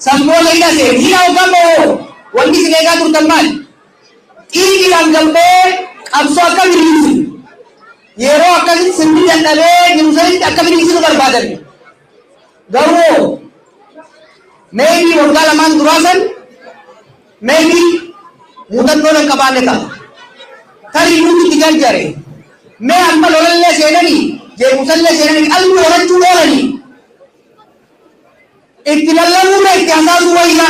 [SPEAKER 2] Sanbooda hidha seene hidha hoggaan ba'oo wanni isin eegaa turtan maali? Xiiqiidhaan gambee qabsoo akka biriirsu yeroo akkasitti sirni dadhabee jiru sanitti akka biriirsinu barbaadan. Garuu maybe waggaa 2n duraa san maybe muuxannoo nan qabaanne ta'a. Tarii nuti itti jarjare. Mee amma lolallee seenanii, jeequmsallee seenanii, qalbii horachuu oolanii itti lallabuurra itti hasaasuu wayya.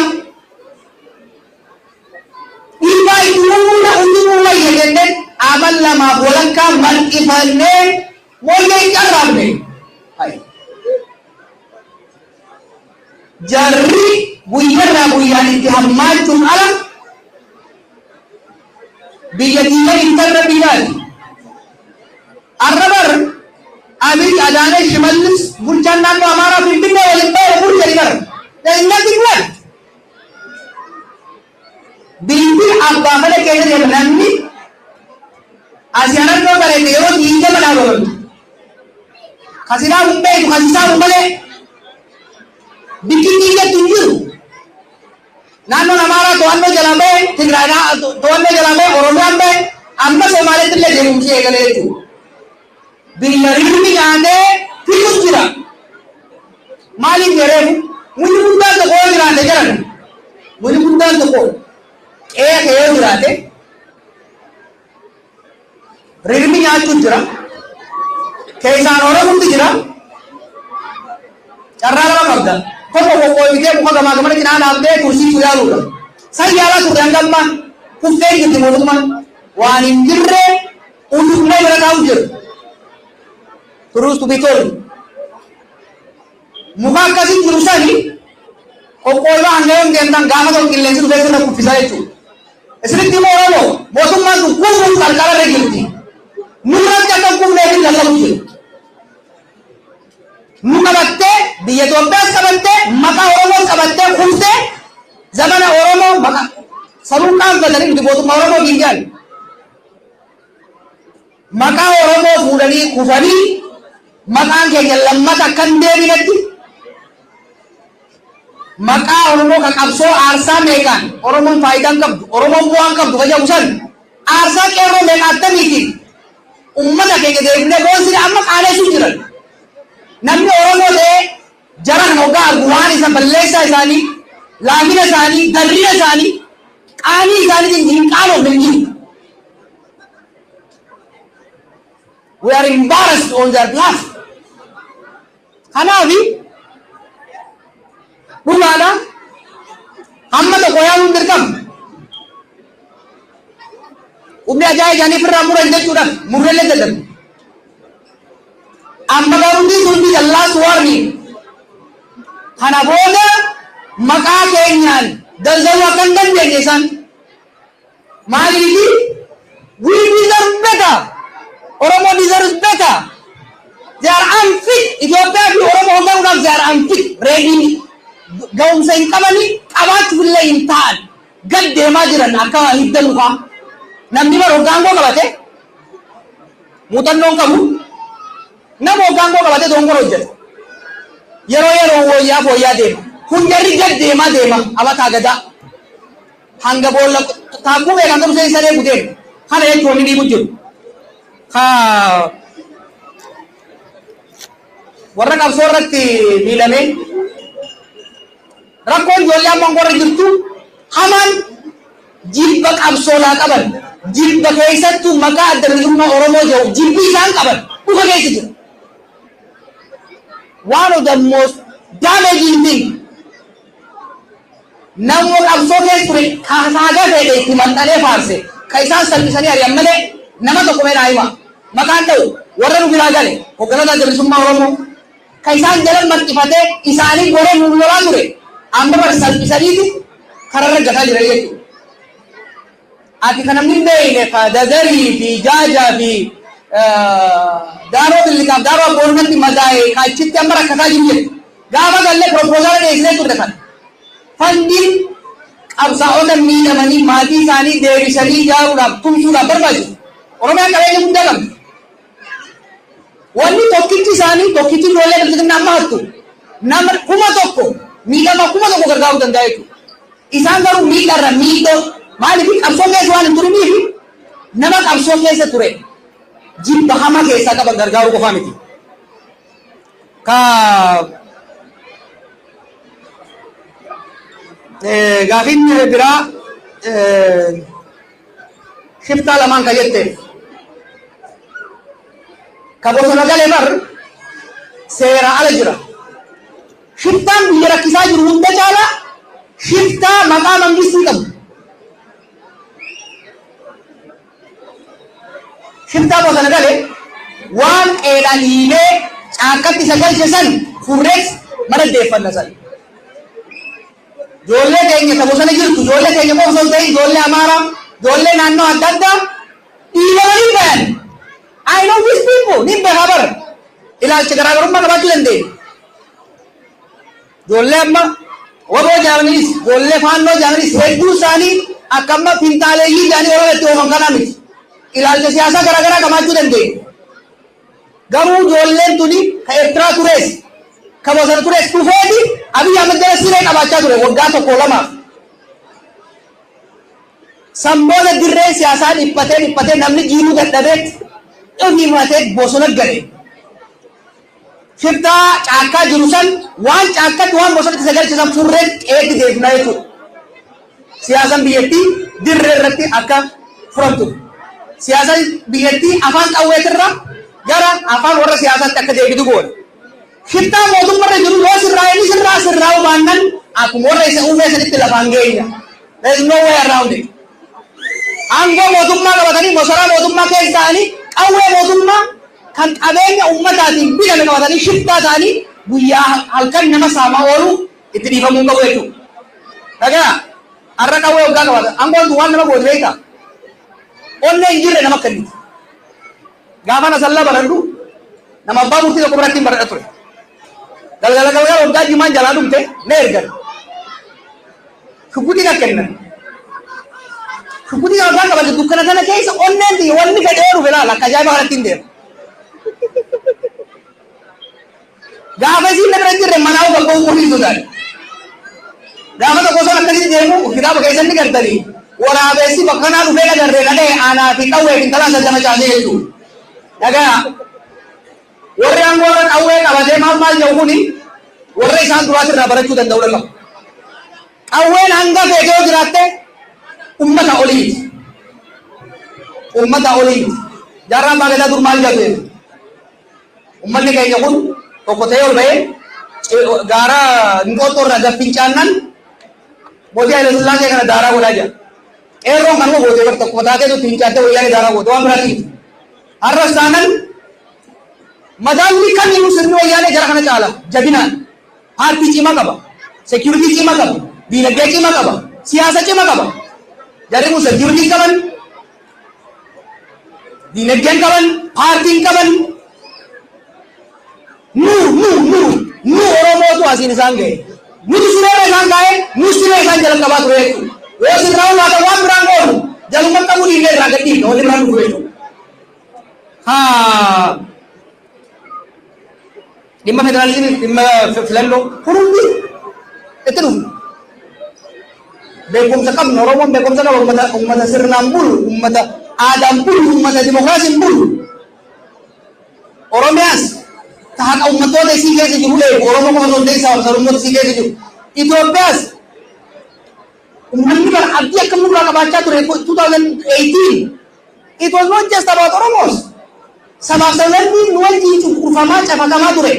[SPEAKER 2] Dhiibbaa itti uumuurra utubuu wayya jennee amal 2.5 marxifannee mooyyee hin carraaqne. Jarri guyyarraa guyyaan itti hammaachuun ala biyya diigan intarra biyyaati. Arra bar Abiy, Adaanech, Shimallis bulchaan naannoo Amaaraa Finfinnee waliin ba'e mur jedhi bar. There is nothing left. Bilbil abbaa fedhe keessa deema namni asii harargoo bareedde yeroo 20 dhaabamtu. Kasinaa hin beektu kasisaa malee bikki diigattu hin jiru. Naannoon Amaaraa to'annoo jalaa ba'e, Tigraay to'annoo jalaa ba'e, Oromiyaan ba'e, amma Somaaleetti illee deemumsi eegalee jechuudha. Biyya rirmi nyaatee fixus jira. Maaliif jedheefu mukni guddaan tokko yoo jiraate jedhan, mukni guddaan tokko qe'ee kee yoo jiraate rirmi nyaachuu jira. Keessaan horamutti jira. Carraa lama qabda. Tokko qoqqoobitee muka gamaa gamana cinaa dhaabdee tursiisuu yaaluudha. San yaalaa turre hanga ammaa kuftee jirti mootummaan. Waan hin jirre utubnee bira taa'u jiru. Truth to be told. Muka akkasii jiru sani qoqqoobaa hanga yoom deemtan gaafa tokko qilleensi dhufee sirra kuffisaa jechuudha. Isinitti immoo Oromoo mootummaan sun kufuuf qarqara irra jirti. Nurratti akka hin kufneef lallabu jiru. Nu qabattee biyya Itoophiyaas qabattee maqaa Oromoos qabattee kuftee zamana Oromoo maqaa sanuu qaanfatanii nuti mootummaa Oromoo diigaan. Maqaa Oromoo fuudhanii kufanii maqaan keenya lammata akka hin deebinetti maqaa Oromoo kan qabsoo aarsaa meeqaan Oromoon faayidaa hin qabdu, Oromoon bu'aa hin qabdu kan jedhamu san aarsaa qeerroo meeqa attamiitiin ummata keenya deebinee boonsine amma qaaneessuu jiran. Namni Oromoo ta'ee jara kana hoggaa argu waan isa balleessaa isaanii, laafina isaanii, darrina isaanii, qaanii isaaniitiin hin qaanofne hin jiru. We are embarrassed on their behalf. Kanaaf dhugaadha hamma tokko yaaluun dirqama. Humni ajaa'ibaa isaanii ofirraa muran jechuudhaaf murreellee dadhabu. Amma garuu this will be the last warning. Kana booda maqaa keenyaan daldaluu akka hin dandeenye isaan. Maaliifi we deserve better. Oromo deserves better. They are unfit. Itoophiyaa fi Oromoo hoogganuudhaaf they are unfit. Ready ga'umsa hin qabanii qabaachuuf illee hin ta'an. Gad deemaa jiran akka hidda mukaa. Namni bara hoggaangoo qabate muuxannoon qabu nama hoggaangoo qabate dongora hojjeta. Yeroo yeroo wayyaa fooyyaa deema. Kun jarri gad deemaa deema amataa gadaa. Hanga boolla taakkuu beekan qabu seensa eegu deema. Kana jechuun wanni dhiibu jiru. Ka warra qabsoo irratti miidhamee rakkoon ijoollee amma warra jirtu hamaan jibba qabsoolaa qaban, jibba keessattuu maqaa Adda Bilisummaa Oromoo jedhu jibbi isaan qaban dhufa keessa jira. One of the most damaging thing namuma qabsoo keessa ture kaasaa fedhe itti maxxanee faarse ka isaan salphisanii ari'an malee nama tokko mee hima. Maqaan ta'u warra nu biraa gale hogganoota Adda Bilisummaa Oromoo ka isaan jalan maxxifatee isaanii goree nu lolaa ture amma bar salphisaniiti kararra gataa jira jechuudha. Ati kan namni hin beekne ka Dadarii fi Jaajaa fi Daaroo Billiqaaf Daaroo Abboonnatti madaa'e ka achitti amma rakkataa jiru jedhe. Gaafa gallee proposal dhiyeessinee turre kana. Fundiin qabsaa'ota miidhamanii maatii isaanii deebisanii ijaaruudhaaf, tumsuudhaaf barbaachisu. Oromiyaan qabeenya guddaa qabdi. Wanni tokkichi isaanii, tokkichi ijoollee Bilxiginnaa amma hattu nama 1000, miidhama 1000 gargaaruu danda'a jechuudha. Isaan garuu miidharra miidhoo, maaliif qabsoo keessa waan hin turiniif, nama qabsoo keessa ture jibba hamaa keessaa qaban gargaaruu qofaa miti. Ka gaafiin biraa shiftaa lamaan ka jette, ka bosona gale bar seera ala jira. Shiftaan biyya rakkisaa jiru hunda caalaa shiftaa maqaa mangistii qabu. Shiftaa bosona gale waan qeedhaan hiimee caakkatti isa galche san furreet mana deeffanna san. Ijoollee keenya ta bosona jirtu, ijoollee keenya qofa osoo hin ta'in, ijoollee Amaaraa, ijoollee naannoo adda addaa dhiibamanii bayan. I know these people, ni beekaa bara. Ilaalcha garaagarummaa qabaachuu dandeenya. Ijoollee amma WABOO jaamanis, ijoollee Faannoo jaamanis hedduu isaanii akka amma finxaaleeyyii jaanii olola itti oofan kanaa miti. Ilaalcha siyaasaa garaagaraa qabaachuu dandeenya. Garuu ijoolleen tuni ka Eertiraa turees, ka bosona turees dhufeeti Abiy Ahmed jala siree qabaachaa ture waggaa tokko lamaaf. San booda dirreen siyaasaa dhiphatee dhiphatee namni jiiluu dadhabeet ofii fudhatee bosona gale. Shiftaa caakkaa jiru san, waan caakkatti, waan bosonatti isa galche san furree qe'eetti deebifnaa jechuudha. Siyaasaan biyyattii dirree irratti akka furamtu. Siyaasaan biyyattii afaan qawweetirra gara afaan warra siyaasaatti akka deebitu goona. Shiftaa mootummarra jiru yoo sirraa, inni sirraa sirraa'uu baannan, akkuma warra isa uumee sanitti lafaan geenya. There is no way around it. Aangoo mootummaa qabatanii, masaraa mootummaa keessa ta'anii, qawwee mootummaa kan qabeenya ummataatiin bitame qabatanii, shiftaa ta'anii guyyaa halkan nama saamaa oolu itti dhiifamuu qabu jechuudha. Dhagaa har'a qawwee waggaa qabatan, aangoon tun waan nama goote beektaa? Onnee hin jirre nama kenniti. Gaafa Nasallaa baradhu, nama abbaa murtii tokko biratti hin baradha ture. Galgala galgala waggaa jimaan jalaa dhumte na ergan. Shugguxii na kennan. Shugguxii waggaa qabate dukkana kana keessa onneen tiyya wanni fedhee dhufe laala akka ajaa'iba kanatti hin deema. Gaafa isiin na bira hin jirre manaa gabba'uu qofii sodaadhe. Gaafa tokko osoo akkasitti deemu kitaaba keessatti gartanii waraabessi bakka kanaa dhufee nagarree na dha'e, anaa fi qawwee fi intalaa sadda macaasee jechuudha. Dhagaa, warri aangoo irra qawwee qabatee maal maal jedhu kuni warra isaan duraatirraa barachuu danda'uu qabu. Qawween hanga feete yoo jiraatte ummata oliiti. Ummata oliiti. Jaarraa Abbaa Gadaa dur maal jedhu? Ummanni keenya kun tokko ta'ee ol ba'ee gaara Inxooxxoo irraa gad fincaannan mootii Haayile Sillaasee kana daaraa godhaa jira. Qeerroon kanuma gootee bar tokkuma taateetu itti fincaattee Wayyaanee daaraa goote, waan biraatti miti. Har'as taanan madaalli kamiyyuu sirni Wayyaanee jara kana caala jabinaan. Paartii cimaa qaba. Security cimaa qaba. Diinagdee cimaa qaba. Siyaasa cimaa qaba. Jarri kun security qaban, diinagdeen qaban, paartiin qaban. Nu Oromootu asiin isaan ga'e. Nuti sireerra isaan kaa'e, nu siree isaan jala qabaa ture jechuudha. Yoo sirraa'uu baatan waan biraan goonu, jaluma qabuu dhiifnee irraa gad dhiifna, wanni biraan dhufu jechuudha. Haa, dhimma federaalizimii, dhimma filannoo kun hundi itti dhufna. Beekumsa qabna, Oromoon beekumsa qaba, ummata sirnaan bulu, ummata aadaan bulu, ummata dimokiraasiin bulu. Oromiyaas ta haqa uummattoota isii keessa jiru eegu, Oromoo qofa osoo hin ta'in sabab sablammoota isii keessa jiru. Itoophiyaas uummanni bara abdii akka nurraa qabaachaa ture 2018, it was not just about Oromos. Sabaaf sablammiin nu wajjin cunqurfamaa cafaqamaa ture.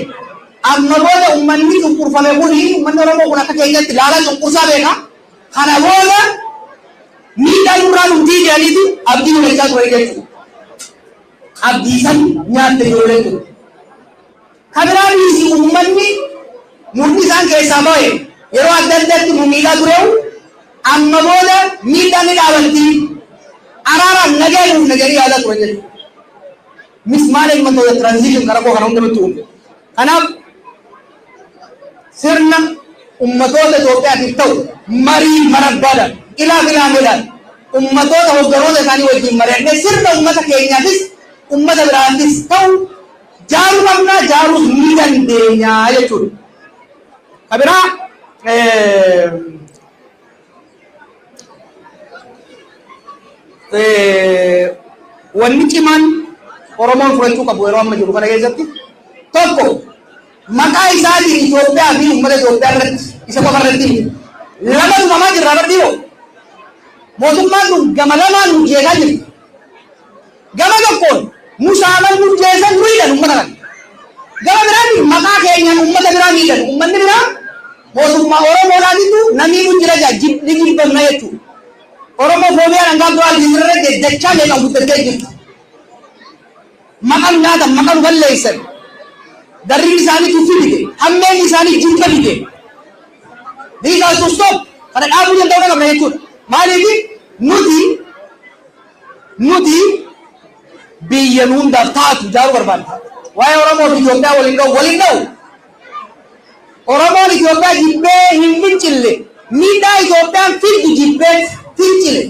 [SPEAKER 2] Amma booda uummanni cunqurfame kuni, uummanni Oromoo kun akka keenyatti laalaa cunqursaa beeka. Kana booda miidhaa nurraa dhumtii jedhaniitu abdii godhachaa ture jechuudha. Abdii san nyaatte ijoolleen kun. Kabiraa dhiisi, uummanni murni isaan keessaa ba'e yeroo adda addaatti nu miidhaa tureewu amma booda miidhaan ni dhaabatti. Araaraan nagaa buufna jedhanii yaadaa turan jechuudha. Mismanagement of the transition karaa koo kana hundumatti uume. Kanaaf sirna ummatoota Itoophiyaatiif ta'u marii marabbaadhaan, ilaa filaameedhaan, ummatoota hogganoota isaanii wajjin mari'annee sirna ummata keenyaafis ummata biraafis ta'u jaaruu qabnaa, jaaruus ni dandeenya jechuudha. Ka biraa, wanni cimaan Oromoon fudhachuu qabu yeroo amma jiru kana keessatti, tokko, maqaa isaatiin Itoophiyaa fi uummata Itoophiyaa irratti, isa qofa irratti miti. Lama tumamaa jirra abardii. Mootummaan kun gama lamaan nu jeeqaa jirti. Gama tokkoon musaaman nu jeesan, nu hidhan uummata kana. Gama biraatiin maqaa keenyaan uummata biraa miidhan. Uummanni biraa mootummaa Oromoodhaatitu namii nu jira jaa ni jibbamna jechuudha. Oromoo foobiyaan hangaa duraa irra dachaa meeqaan guddattee jirti. Maqaa nu nyaatan, maqaa nu balleessan. Darriin isaanii tuffii fide, hammeen isaanii jibba fide. These are to stop. Kana dhaabuu danda'uu qabna jechuudha. Maaliif? Nuti biyya nu hundaaf taatu ijaaruu barbaadna. Waa'ee Oromoo fi Itoophiyaa waliin ga'u, waliin ga'u. Oromoon Itoophiyaa jibbee hin fincille. Miidhaa Itoophiyaan fiddu jibbee fincile.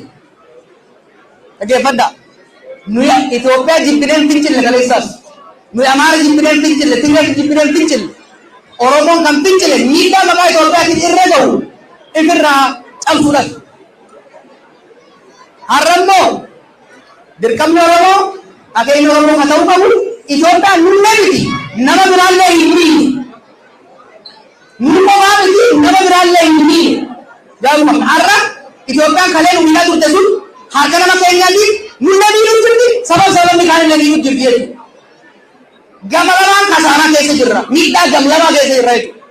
[SPEAKER 2] Dhaggeeffadhaa. Nuyi Itoophiyaa jibbinee hin fincille kaleessaas. Nuyi Amaara jibbinee hin fincille, Tigree jibbinee hin fincille. Oromoon kan fincile miidhaa maqaa Itoophiyaatiin irra ga'u ifirraa cabsuudhaaf. Har'a immoo dirqamni Oromoo, akeekni Oromoo kan ta'uu qabu, Itoophiyaan nullee miti, nama biraallee hin miine. Nu qofaa miti, nama biraallee hin miine. Jaaruu qabna. Har'a Itoophiyaan kalee nu miidhaa turte sun harka nama keenyaatiin nullee miidhuu jirti, sabab sababni kaanillee miidhuu jirti jechuudha. Gama lamaan kasaaraa keessa jirra. Miidhaa gam lamaa keessa jirra jechuudha.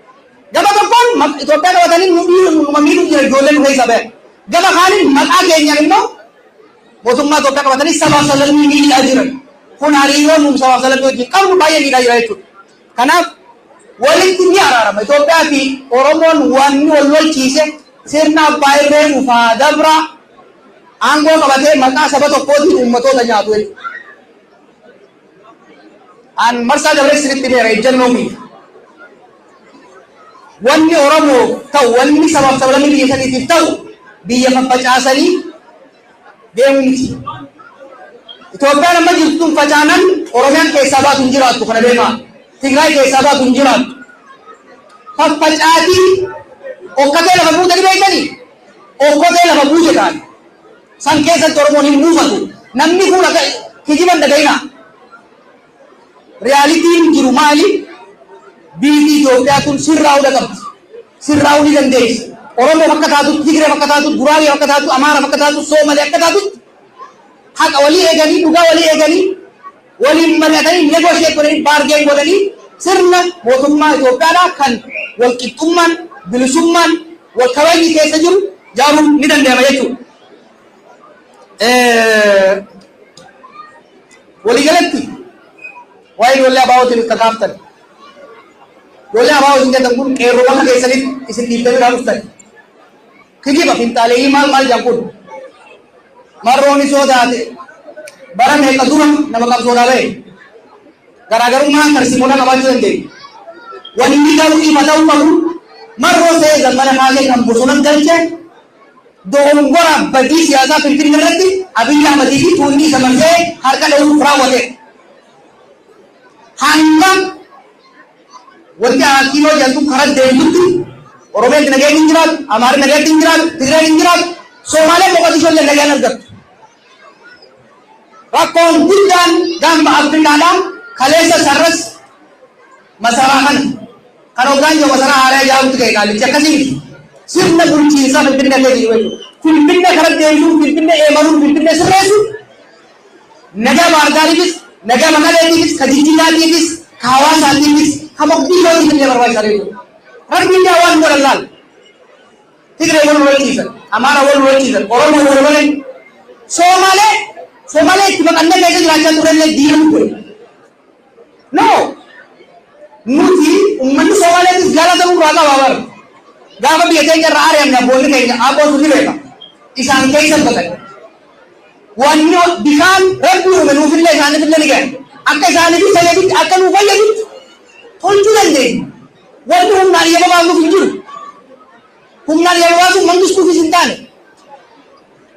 [SPEAKER 2] Gama tokkoon Itoophiyaa qabatanii nu numa miidhuu jira, ijoollee nu keessa bayan. Gama kaaniin maqaa keenyaan immoo mootummaa Itoophiyaa qabatanii sabaaf sablammii miidhaa jiran. Kun hariiroo nu sabaaf sablammii wajjin qabnu baay'ee miidhaa jira jechuudha. Kanaaf walitti ni araarama. Itoophiyaa fi Oromoon wanni wal lolchiise sirna abbaa irree dhufaa dabra aangoo qabatee maqaa saba tokkootiin uummatoota nyaatu jechuudha. An marsaa dabree sirriitti beera ejjennoo kiyya. Wanni Oromoo ta'u, wanni sabaaf sablammii biyya saniitiif ta'u, biyya faffacaasanii deemuu miti. Itoophiyaan amma jirtu tun facaanan Oromiyaan keessaa baatu hin jiraattu, kana beekaa. Tigraay keessaa baatu hin jiraattu. Faffacaatii okkotee lafa buutanii beektanii? Okkotee lafa buute taate. San keessatti Oromoon hin buufatu. Namni kun akka kijiban dhaga'inaa. Realityn jiru maali? Biyyi Itoophiyaa tun sirraa'uu qabdi. Sirraa'uu ni dandeessi. Oromoo akka taatu, Tigree akka taatu, Guraagee akka taatu, Amaara akka taatu, Soomalee akka taatutti haqa walii eeganii, dhugaa walii eeganii, waliin mari'atanii, negotiate godhanii, bargain godhanii, sirna mootummaa Itoophiyaadhaa kan walqixxummaan, bilisummaan, wal kabajni keessa jiru jaaruun ni danda'ama jechuudha. Waliigalatti waa'ee ijoollee abaa'ootiin kakaaftan. Ijoollee abaa'oo isin jettan kun qeerroo bakka keessanitti isin dhiiftanii irraa dhuftan. Kijiba finxaaleeyyii maal maal jedhan kun. Marroon isoo taate bara meeqa dura nama qabsoodhaa bahe. Garaagarummaa tarsiimoodhaa qabaachuu dandeenya. Wanni garuu ifa ta'uu qabu, marroo ta'ee Zammana kaasee kan bosona galche dogongora badii siyaasaa Finfinnee irratti Abiyyi Ahmadii fi tuunni isa marsee harka dha'uuf raawwate. Hanga wanti Akiiloo jedhamtu karaa deemtutti Oromiyaan nageenyi hin jiraatu, Amaarri nagaatti hin jiraatu, Tigreen hin jiraatu, Somaaleen Moqodishoo illee nagaan argattu. Rakkoon guddaan gaanfa Afrikaadhaa kaleessa sarras masaraa kana kan hoggaan jiru masaraa haaraa ijaaruutti ga'e qaallichi akkasii miti. Sirna bulchiinsaa Finfinnee keessa jiru jechuudha. Finfinnee karaa deebisuun, Finfinnee eemaluun, Finfinnee sirreessuun nagaa Baardaariifis, nagaa Maqaleetiifis, ka Jijjigaatiifis, ka Hawaasaatiifis, ka Moqdishootiif illee barbaachisaa jechuudha. Rabbiin yaa waan godhan laal. Tigree wal lolchiisan, Amaara wal lolchiisan, Oromoo wal lolan, Somaalee itti baqannee keessa jiraachaa turellee diina nu godhe. No! Nuti uummanni Somaaleetis galata nurraa qaba bara. Gaafa biyya keenya irraa ari'amne abboonni keenya abbootu ni beeka. Isaan keessa baqanne. Wanni bishaan Rabbi uume nuufillee isaaniifillee ni gahe. Akka isaaniif fayyadutti, akka nuu fayyadutti tolchuu dandeenya. Wanni humnaan iyyama baasnuuf hin jiru. Humnaan iyyama baasuun mangistuufis hin taane.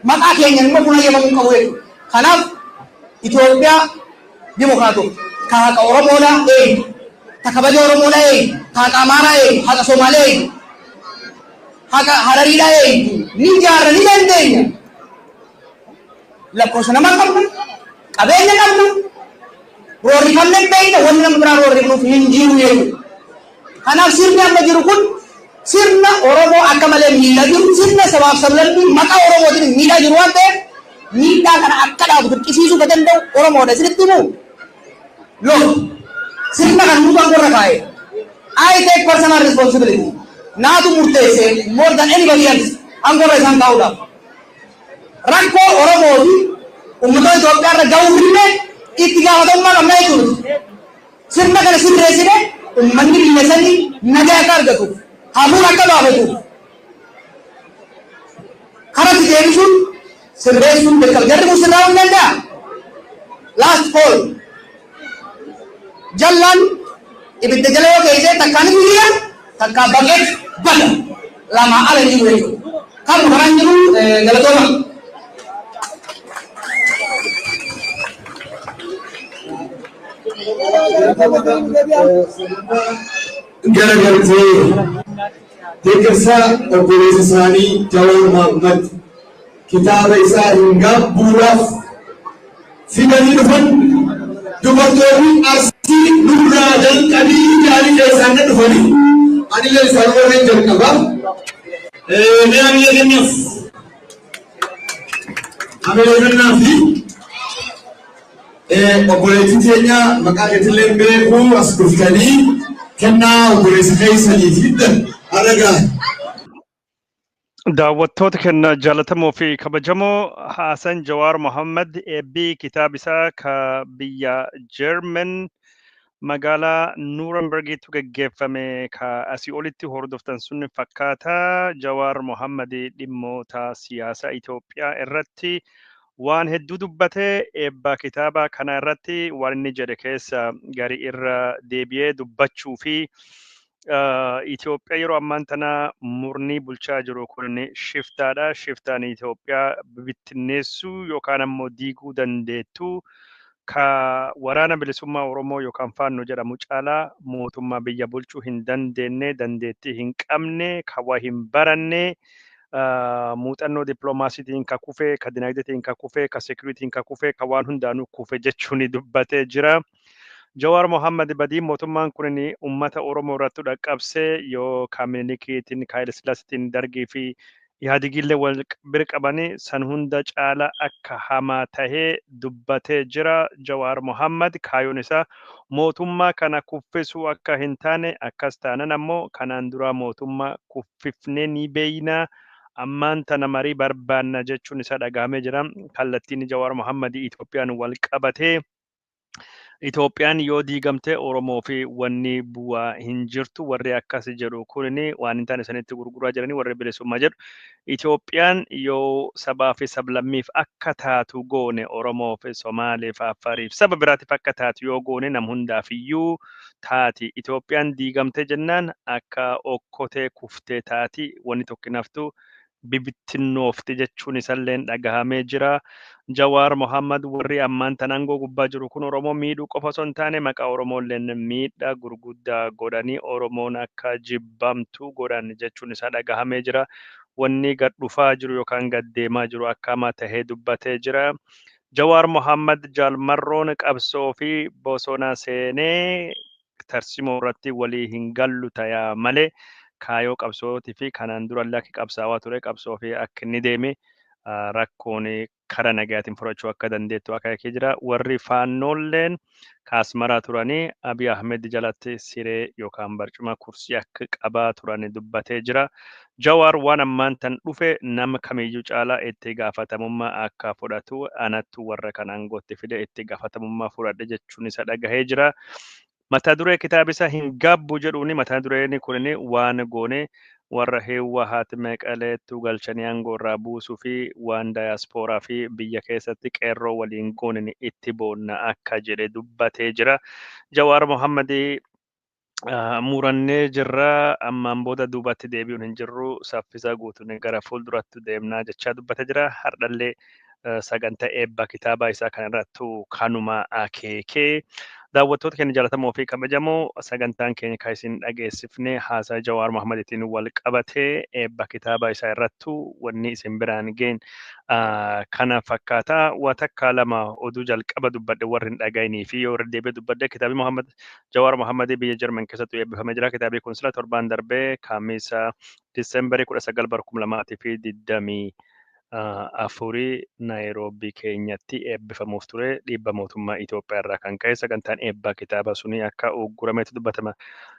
[SPEAKER 2] Maqaa keenyan immoo kun hayyamamuu hin qabu jechuudha. Kanaaf Itoophiyaa dimokiraatofte, ka haqa Oromoodhaa eegdu, ta kabaja Oromoodhaa eegdu, ta haqa Amaaraa eegdu, haqa Somaalee eegdu, haqa Harariidhaa eegdu ni ijaarra, ni dandeenya. Lakkoofsa namaa qabna, qabeenya qabna, roorrifamne beekna, wanni nama biraa roorrifnuuf hin jiru jechuudha. Kanaaf sirni amma jiru kun sirna Oromoo akka malee miidhaa jiru, sirna sabaaf sablammii maqaa Oromootiin miidhaa jiru waan ta'eef, miidhaa kana akka dhaabu dirqisiisuu ka danda'u Oromoodha. Isinitti himuu? Look, sirna kan nutu aangorra kaa'e. I take personal responsibility. Naatu murteesse more than anybody else aangorra isaan kaa'uudhaaf. Rakkoo Oromoo fi uummattoota Itoophiyaa irra ga'uuf illee itti gaafatamummaa qabna jechuudha. Sirna kana sirreessine uummanni biyya sanii nagaa akka argatuuf, hafuura akka baafatuuf karatti deebisuun, sirreessuun dirqama. Jarri kun sirraa'uu hin danda'a. Last call. Jallaan ibidda jala yoo keessee takkaa ni guyyaa, takkaa baqeet bada. Lamaa ala hin jiru jechuudha. Kan karaan jiru galatooma.
[SPEAKER 3] Garagaltee deeggarsa obboleessa isaanii Jawaar Mohammad kitaaba isaa hin gaabbuudhaaf fidanii dhufan, dubartoonni Arsii nurraa jalqabii jaalii keessaan na dhufanii, anillee isaan warreen jalqaba. Mee amilee kennaaf. Amilee kennaaf fi obboleettii teenya maqaa keetillee beekuu as dhuftanii kennaa obboleessa keessanii fiddan har'a ga'a.
[SPEAKER 1] Daawwattoota keenya jaallatamoo fi kabajamoo, Haasan Jawaar Mohammad eebbii kitaaba isaa ka biyya Jeermen magaalaa Nuurenbergiitti gaggeeffame ka asii olitti hordoftan sun fakkaata. Jawaar Mohammad dhimmoota siyaasaa Itoophiyaa irratti waan hedduu dubbate. Eebba kitaaba kana irratti waan inni jedhe keessa gari irra deebi'ee dubbachuu fi Itoophiyaa yeroo ammaan tana murni bulchaa jiru kun shiftaadha. Shiftaan Itoophiyaa bittinneessuu yookaan ammoo diiguu dandeettu, ka Waraana Bilisummaa Oromoo yookaan Faannoo jedhamu caalaa mootummaa biyya bulchuu hin dandeenye, dandeettii hin qabne, ka waa hin baranne, muuxannoo dippiloomaasiitiin ka kufe, ka dinagdeetiin ka kufe, ka seekuriitiin ka kufe, ka waan hundaanuu kufe jechuun dubbatee jira. Jawaar Mohammad badii mootummaan kun uummata Oromoo irratti dhaqqabsee yoo ka Minilikiitiin, ka Haile Sillaasiitiin, Dargii fi Ihaadigillee wal bira qabanii san hunda caala akka hamaa tahee dubbatee jira. Jawaar Mohammad kaayoon isaa mootummaa kana kuffisuu akka hin taane, akkas taanan ammoo kanaan dura mootummaa kuffifnee ni beeyna, ammaan tana marii barbaanna jechuun isaa dhagahamee jira. Kallattiin Jawaar Mohammad Itoophiyaan wal qabatee, Itoophiyaan yoo diigamte Oromoo fi wanni bu'aa hin jirtu, warri akkas jedhu kun waan hin taane sanitti gurguraa jiranii, warri bilisummaa jedhu. Itoophiyaan yoo sabaa fi sablammiif akka taatu goone, Oromoo fi Somaaliif, Affaariif, saba biraatiif akka taatu yoo goone, nam hundaaf iyyuu taati. Itoophiyaan diigamte jennaan akka okkotee kuftee taati, wanni tokko naftu bibittinnoofti jechuun isalleen dhagahamee jira. Jawaar Mohammad warri ammaan tan aangoo gubbaa jiru kun Oromoo miidhuu qofa osoo hin taane, maqaa Oromoolleen miidhaa gurguddaa godhanii Oromoon akka jibbamtu godhan jechuun isaa dhagahamee jira. Wanni gad dhufaa jiru yookaan gad deemaa jiru akka hamaa tahee dubbatee jira. Jawaar Mohammad Jaalmarroon qabsoo fi bosona seenee tarsimoo irratti walii hin gallu tayaa malee, kaayoo qabsootii fi kanaan dura illee akka qabsaawaa ture, qabsoo fi akka inni deeme rakkoon kara nagaatiin furachuu akka dandeettu akeekee jira. Warri Faannoolleen kaasmaraa turanii Abiy Ahmed jalatti siree yookaan barcuma kursii akka qabaa turan dubbatee jira. Jawaar waan ammaan tan dhufe nama kamiyyuu caalaa itti gaafatamummaa akka fudhatu, anattu warra kan aangootti fide, itti gaafatamummaa fudhadhe jechuun isa dhagahee jira. Mata duree kitaaba isaa hin gaabbu jedhuuni, mata dureen kun waan goone Warra Hiwwahaat Meqaleettu galchanii aangoo irraa buusuu fi waan dayaaspooraa fi biyya keessatti qeerroo waliin goonin itti boonna akka jedhe dubbatee jira. Jawaar Mohammadii murannee jirra, ammaan booda duubatti deebi'uun hin jirru, saffisa guutuun gara fuulduratti deemnaa jechaa dubbatee jira. Hardhallee sagantaa eebba kitaabaa isaa kanarrattu kanuma akeekee. Daawwattoota keenya jaallatamoo fi kabajamoo, sagantaan keenya kan isin dhageessifne haasaa Jawaar Mohammadiitiin wal qabatee eebba kitaaba isaa irrattu wanni isin biraan geenye kana fakkaata. Waa takka lama oduu jalqaba dubbadhe warri hin dhaga'inii fi yoo irra deebi'ee dubbadhe, kitaabni Mohammad Jawaar Mohammadii biyya Jarman keessatti eebbifamee jira. Kitaabni kun sila torbaan darbee Kaamisa Diseembarii 19 bara 2024 Naayiroobii keenyatti eebbifamuuf ture. Dhiibba mootummaa Itoophiyaa irraa kan ka'e sagantaan eebbaa kitaaba sunii akka uggurameetu dubbatama.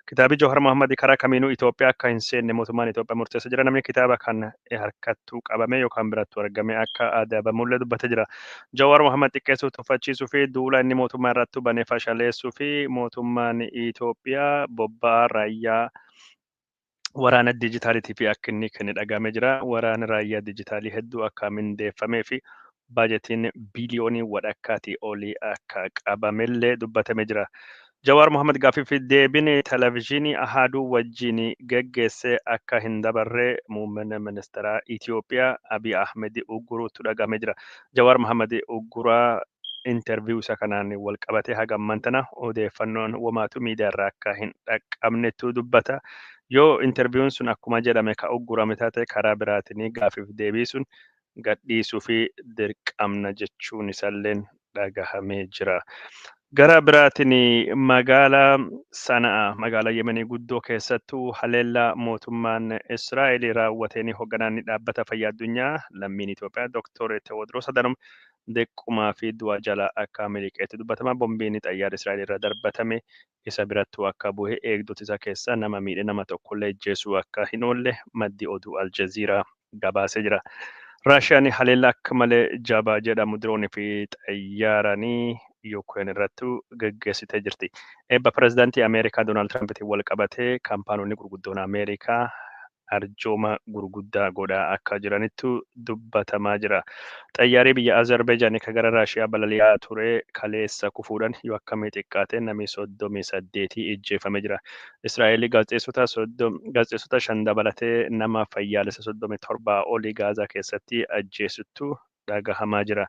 [SPEAKER 1] Kitaabi Jawahar Mohammad karaa kamiinuu Itoophiyaa akka hin seenne mootummaan Itoophiyaa murteessa jira. Namni kitaaba kan harkattuu qabame yookaan birattuu argame akka adabamullee dubbatee jira. Jawahar Mohammad xiqqeessuu, tuffachiisuu fi duula inni mootummaa irratti bane fashaleessuu fi mootummaan Itoophiyaa bobba'aa raayyaa waraana dijitaaliitii fi akka inni kenne dhagahamee jira. Waraana raayyaa dijitaalii hedduu akka mindeeffamee fi baajetiin biliyoonii walakkaatii olii akka qabamellee dubbatamee jira. Jawaar Mohammad gaaffii fi deebiin televezyiinii Ahaaduu wajjin geggeesse akka hin dabarre muummeen ministeera Itoophiyaa Abiy Ahmed ugguruutu dhagahamee jira. Jawaar Mohammad ugguraa interviyuu isa kanaan wal qabatee haga ammaan tana odeeffannoon womaatu miidiyaa irraa akka hin dhaqqabnetu dubbata. Yoo interviyuun sun akkuma jedhame ka uggurame taate, karaa biraatiin gaaffiif deebii sun gadhiisuu fi dirqamna jechuun isalleen dhagahamee jira. Gara biraatiin magaalaa Sana'a, magaalaa Yemenii guddoo keessattuu haleellaa mootummaan Israa'el raawwateen hoogganaan dhaabbata fayyaa addunyaa lammiin Itoophiyaa Dr. Tewoodiroos Adhanom deqqumaa fi du'a jala akka miliqeetti dubbatama. Bombiin xayyaara Israa'el irra darbatame isa birattuu akka bu'e eegdota isa keessaa nama miidhe nama tokkollee ajjeesuu akka hin oolle maddi oduu Aljazeeraa gabaasee jira. Raashiyaan haleellaa akka malee jabaa jedhamu diroonii fi xayyaaranii Yuukireen irratti geggeessitee jirti. Eebba pirezidaantii Ameerikaa Doonaald Tiraampitiin wal qabatee kaampaanonni gurguddoon Ameerikaa arjooma gurguddaa godhaa akka jiranittu dubbatamaa jira. Xayyaarri biyya Azerbaijaan kan gara Raashiyaa balali'aa ture kaleessa kufuudhaan yoo akkamii xiqqaate namni 38 ijjeefamee jira. Israa'eel gaazexeessota 5 dabalatee nama fayyaalessa 37 olii Gaazaa keessatti ajjeesuttu dhagahamaa jira.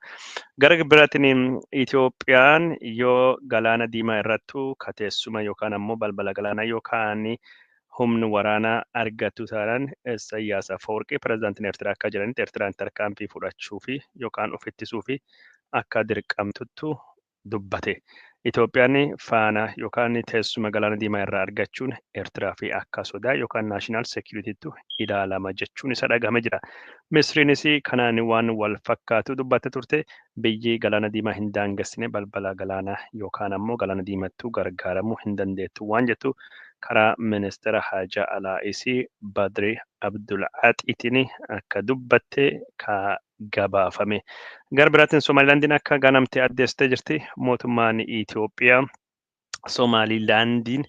[SPEAKER 1] Gara biraatiin Itoophiyaan yoo galaana diimaa irrattu kateessuma yookaan ammoo balbala galaanaa yookaan humni waraanaa argattu taanaan, Isaayyaas Afawarqii pirezidaantiin Eertiraa akka jedhanitti, Eertiraan tarkaanfii fudhachuu fi yookaan of ittisuu fi akka dirqamtuttu dubbate. Itoophiyaan faana yookaan teessuma galaana diimaa irraa argachuun Eertiraa fi akka sodaa yookaan national securitittu ilaalama jechuun isa dhagahame jira. Misriinis kanaan waan wal fakkaatu dubbatte turte. Biyyi galaana diimaa hin daangessine balbala galaanaa yookaan ammoo galaana diimattuu gargaaramuu hin dandeettu waan jettu karaa ministeera haajaa alaa isii Badri Abdul'aaxiitiin akka dubbatte ka gabaafame. Gara biraatiin Somaalilaandiin akka ganamtee addeessitee jirti. Mootummaan Itoophiyaa Somaalilaandiin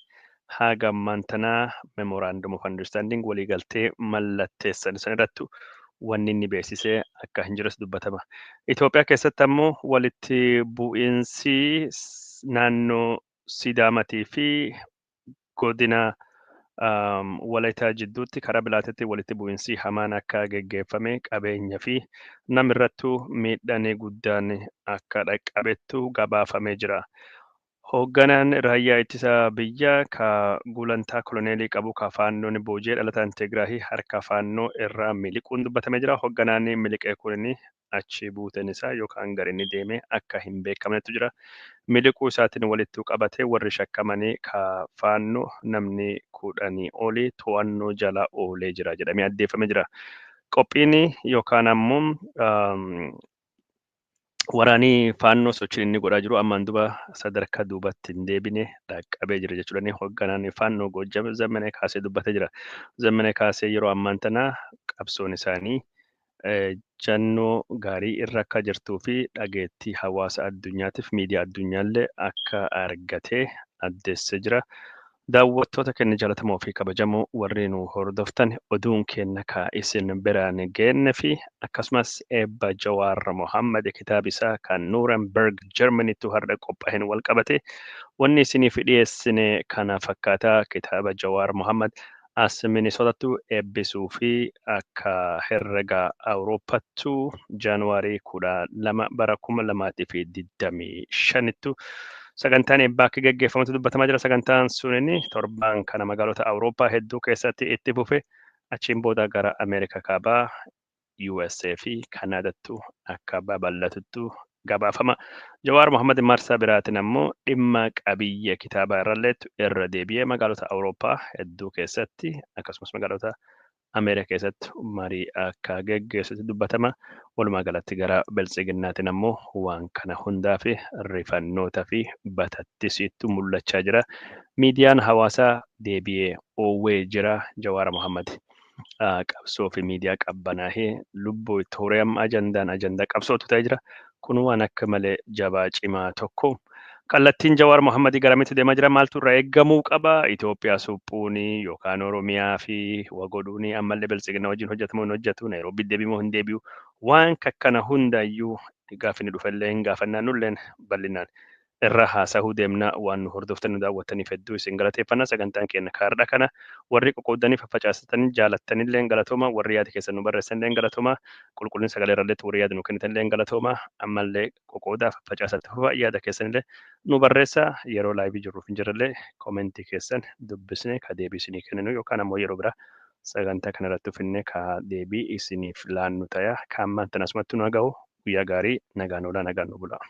[SPEAKER 1] haga ammaan tanaa memorandum of understanding waliigaltee mallatteessan san irratti wanni inni beeksisee akka hin jirres dubbatama. Itoophiyaa keessatti ammoo walitti bu'iinsi naannoo Sidaamatii fi godina Walaayitaa jidduutti karaa Bilaatetti walitti bu'iinsi hamaan akka geggeeffame, qabeenya fi namirrattuu miidhaan guddaan akka dhaqqabettu gabaafamee jira. Hoogganaan raayyaa ittisa biyyaa ka gulantaa koloneelii qabu ka faannoon booji'ee dhalataan Tigraahii harka faannoo irraa miliquun dubbatamee jira. Hoogganaan miliqee kun achi buuteen isaa yookaan gara inni deeme akka hin beekamnetu jira. Miliquu isaatiin walitti qabatee warri shakkamanii ka faannoo namni 10 olii to'annoo jala oolee jira jedhamee addeeffamee jira. Qophiin yookaan ammoo waraanii faannoo sochiin inni godhaa jiru ammaan duba sadarkaa duubatti hin deebine dhaqqabee jira jechuudha. Hoogganaan faannoo Goojjam Zammanee Kaasee dubbatee jira. Zammanee Kaasee yeroo ammaan tana qabsoon isaanii jannoo gaarii irra akka jirtuu fi dhageettii hawaasa addunyaatiif miidiyaa addunyaallee akka argatee addeessee jira. Daawwattoota keenya jaallatamoo fi kabajamoo warri nu hordoftan, oduun keenya ka isin biraan geenne fi akkasumas eebba Jawaar Mohammad kitaaba isaa kan Nuremberg Germanytti har'a qophaa'een wal qabate wanni isiniif dhiyeessine kana fakkaataa. Kitaaba Jawaar Mohammad as Minnesotatti eebbisuu fi akka herrega Awurooppaattu Jaanuwaarii 12 bara 2025ttu sagantaan eebbaa akka geggeeffamutu dubbatamaa jira. Sagantaan sunin torbaan kana magaalota Awurooppaa hedduu keessatti itti fufe, achiin booda gara Ameerikaa Kaabaa, USA fi Kanaadattu akka babal'atuttu gabaafama. Jawaar Mohammad marsaa biraatiin ammoo dhimma qabiyyee kitaabaa irralleettu irra deebi'ee magaalota Awurooppaa hedduu keessatti akkasumas magaalota Ameerikaa keessatti marii akka geggeessutti dubbatama. Walumaa galatti gara Biltsiginnaatiin ammoo waan kana hundaa fi rifannootaa fi batattisiitu mul'achaa jira. Miidiyaan hawaasaa deebi'ee oowwee jira. Jawaar Mohammad qabsoo fi miidiyaa qabbanaahee lubbuu itti horee amma ajandaan ajandaa qabsootu ta'ee jira. Kun waan akka malee jabaa cimaa tokko. Kallattiin Jawaar Mohammadii garamitti deemaa jira? Maaltu irraa eeggamuu qaba? Itoophiyaa suphuunii yookaan Oromiyaa fi wagodhuunii ammallee Biltsiginna wajjin hojjetamu hin hojjetu? Naayiroobii deebi'u hin deebi'u? Waan kakkana hundayyuu gaafa inni dhufellee hin gaafannaa, nulleen bal'inaan irra haasa'uu deemna. Waan nu hordoftan, nu daawwattaniif hedduu isin galateeffanna. Sagantaan keenya kaardha kana warri qoqqoodanii faffacaasatanii jaalattanillee galatooma, warri yaada keessan nu barreessanillee galatooma, qulqullina sagalee irrallee warri yaada nu kennitanillee galatooma. Ammallee qoqqoodaa faffacaasatti fufa, yaada keessanillee nu barreessa. Yeroo live jirruuf hin jirrellee comment keessan dubbisnee ka deebii isinii kenninu yookaan ammoo yeroo biraa sagantaa kanarratti ufinne ka deebii isiniif laannu ta'a. Kaan maantan asumatti nu haga'u. Guyyaa gaarii, nagaan oolaa, nagaan nu bulaa.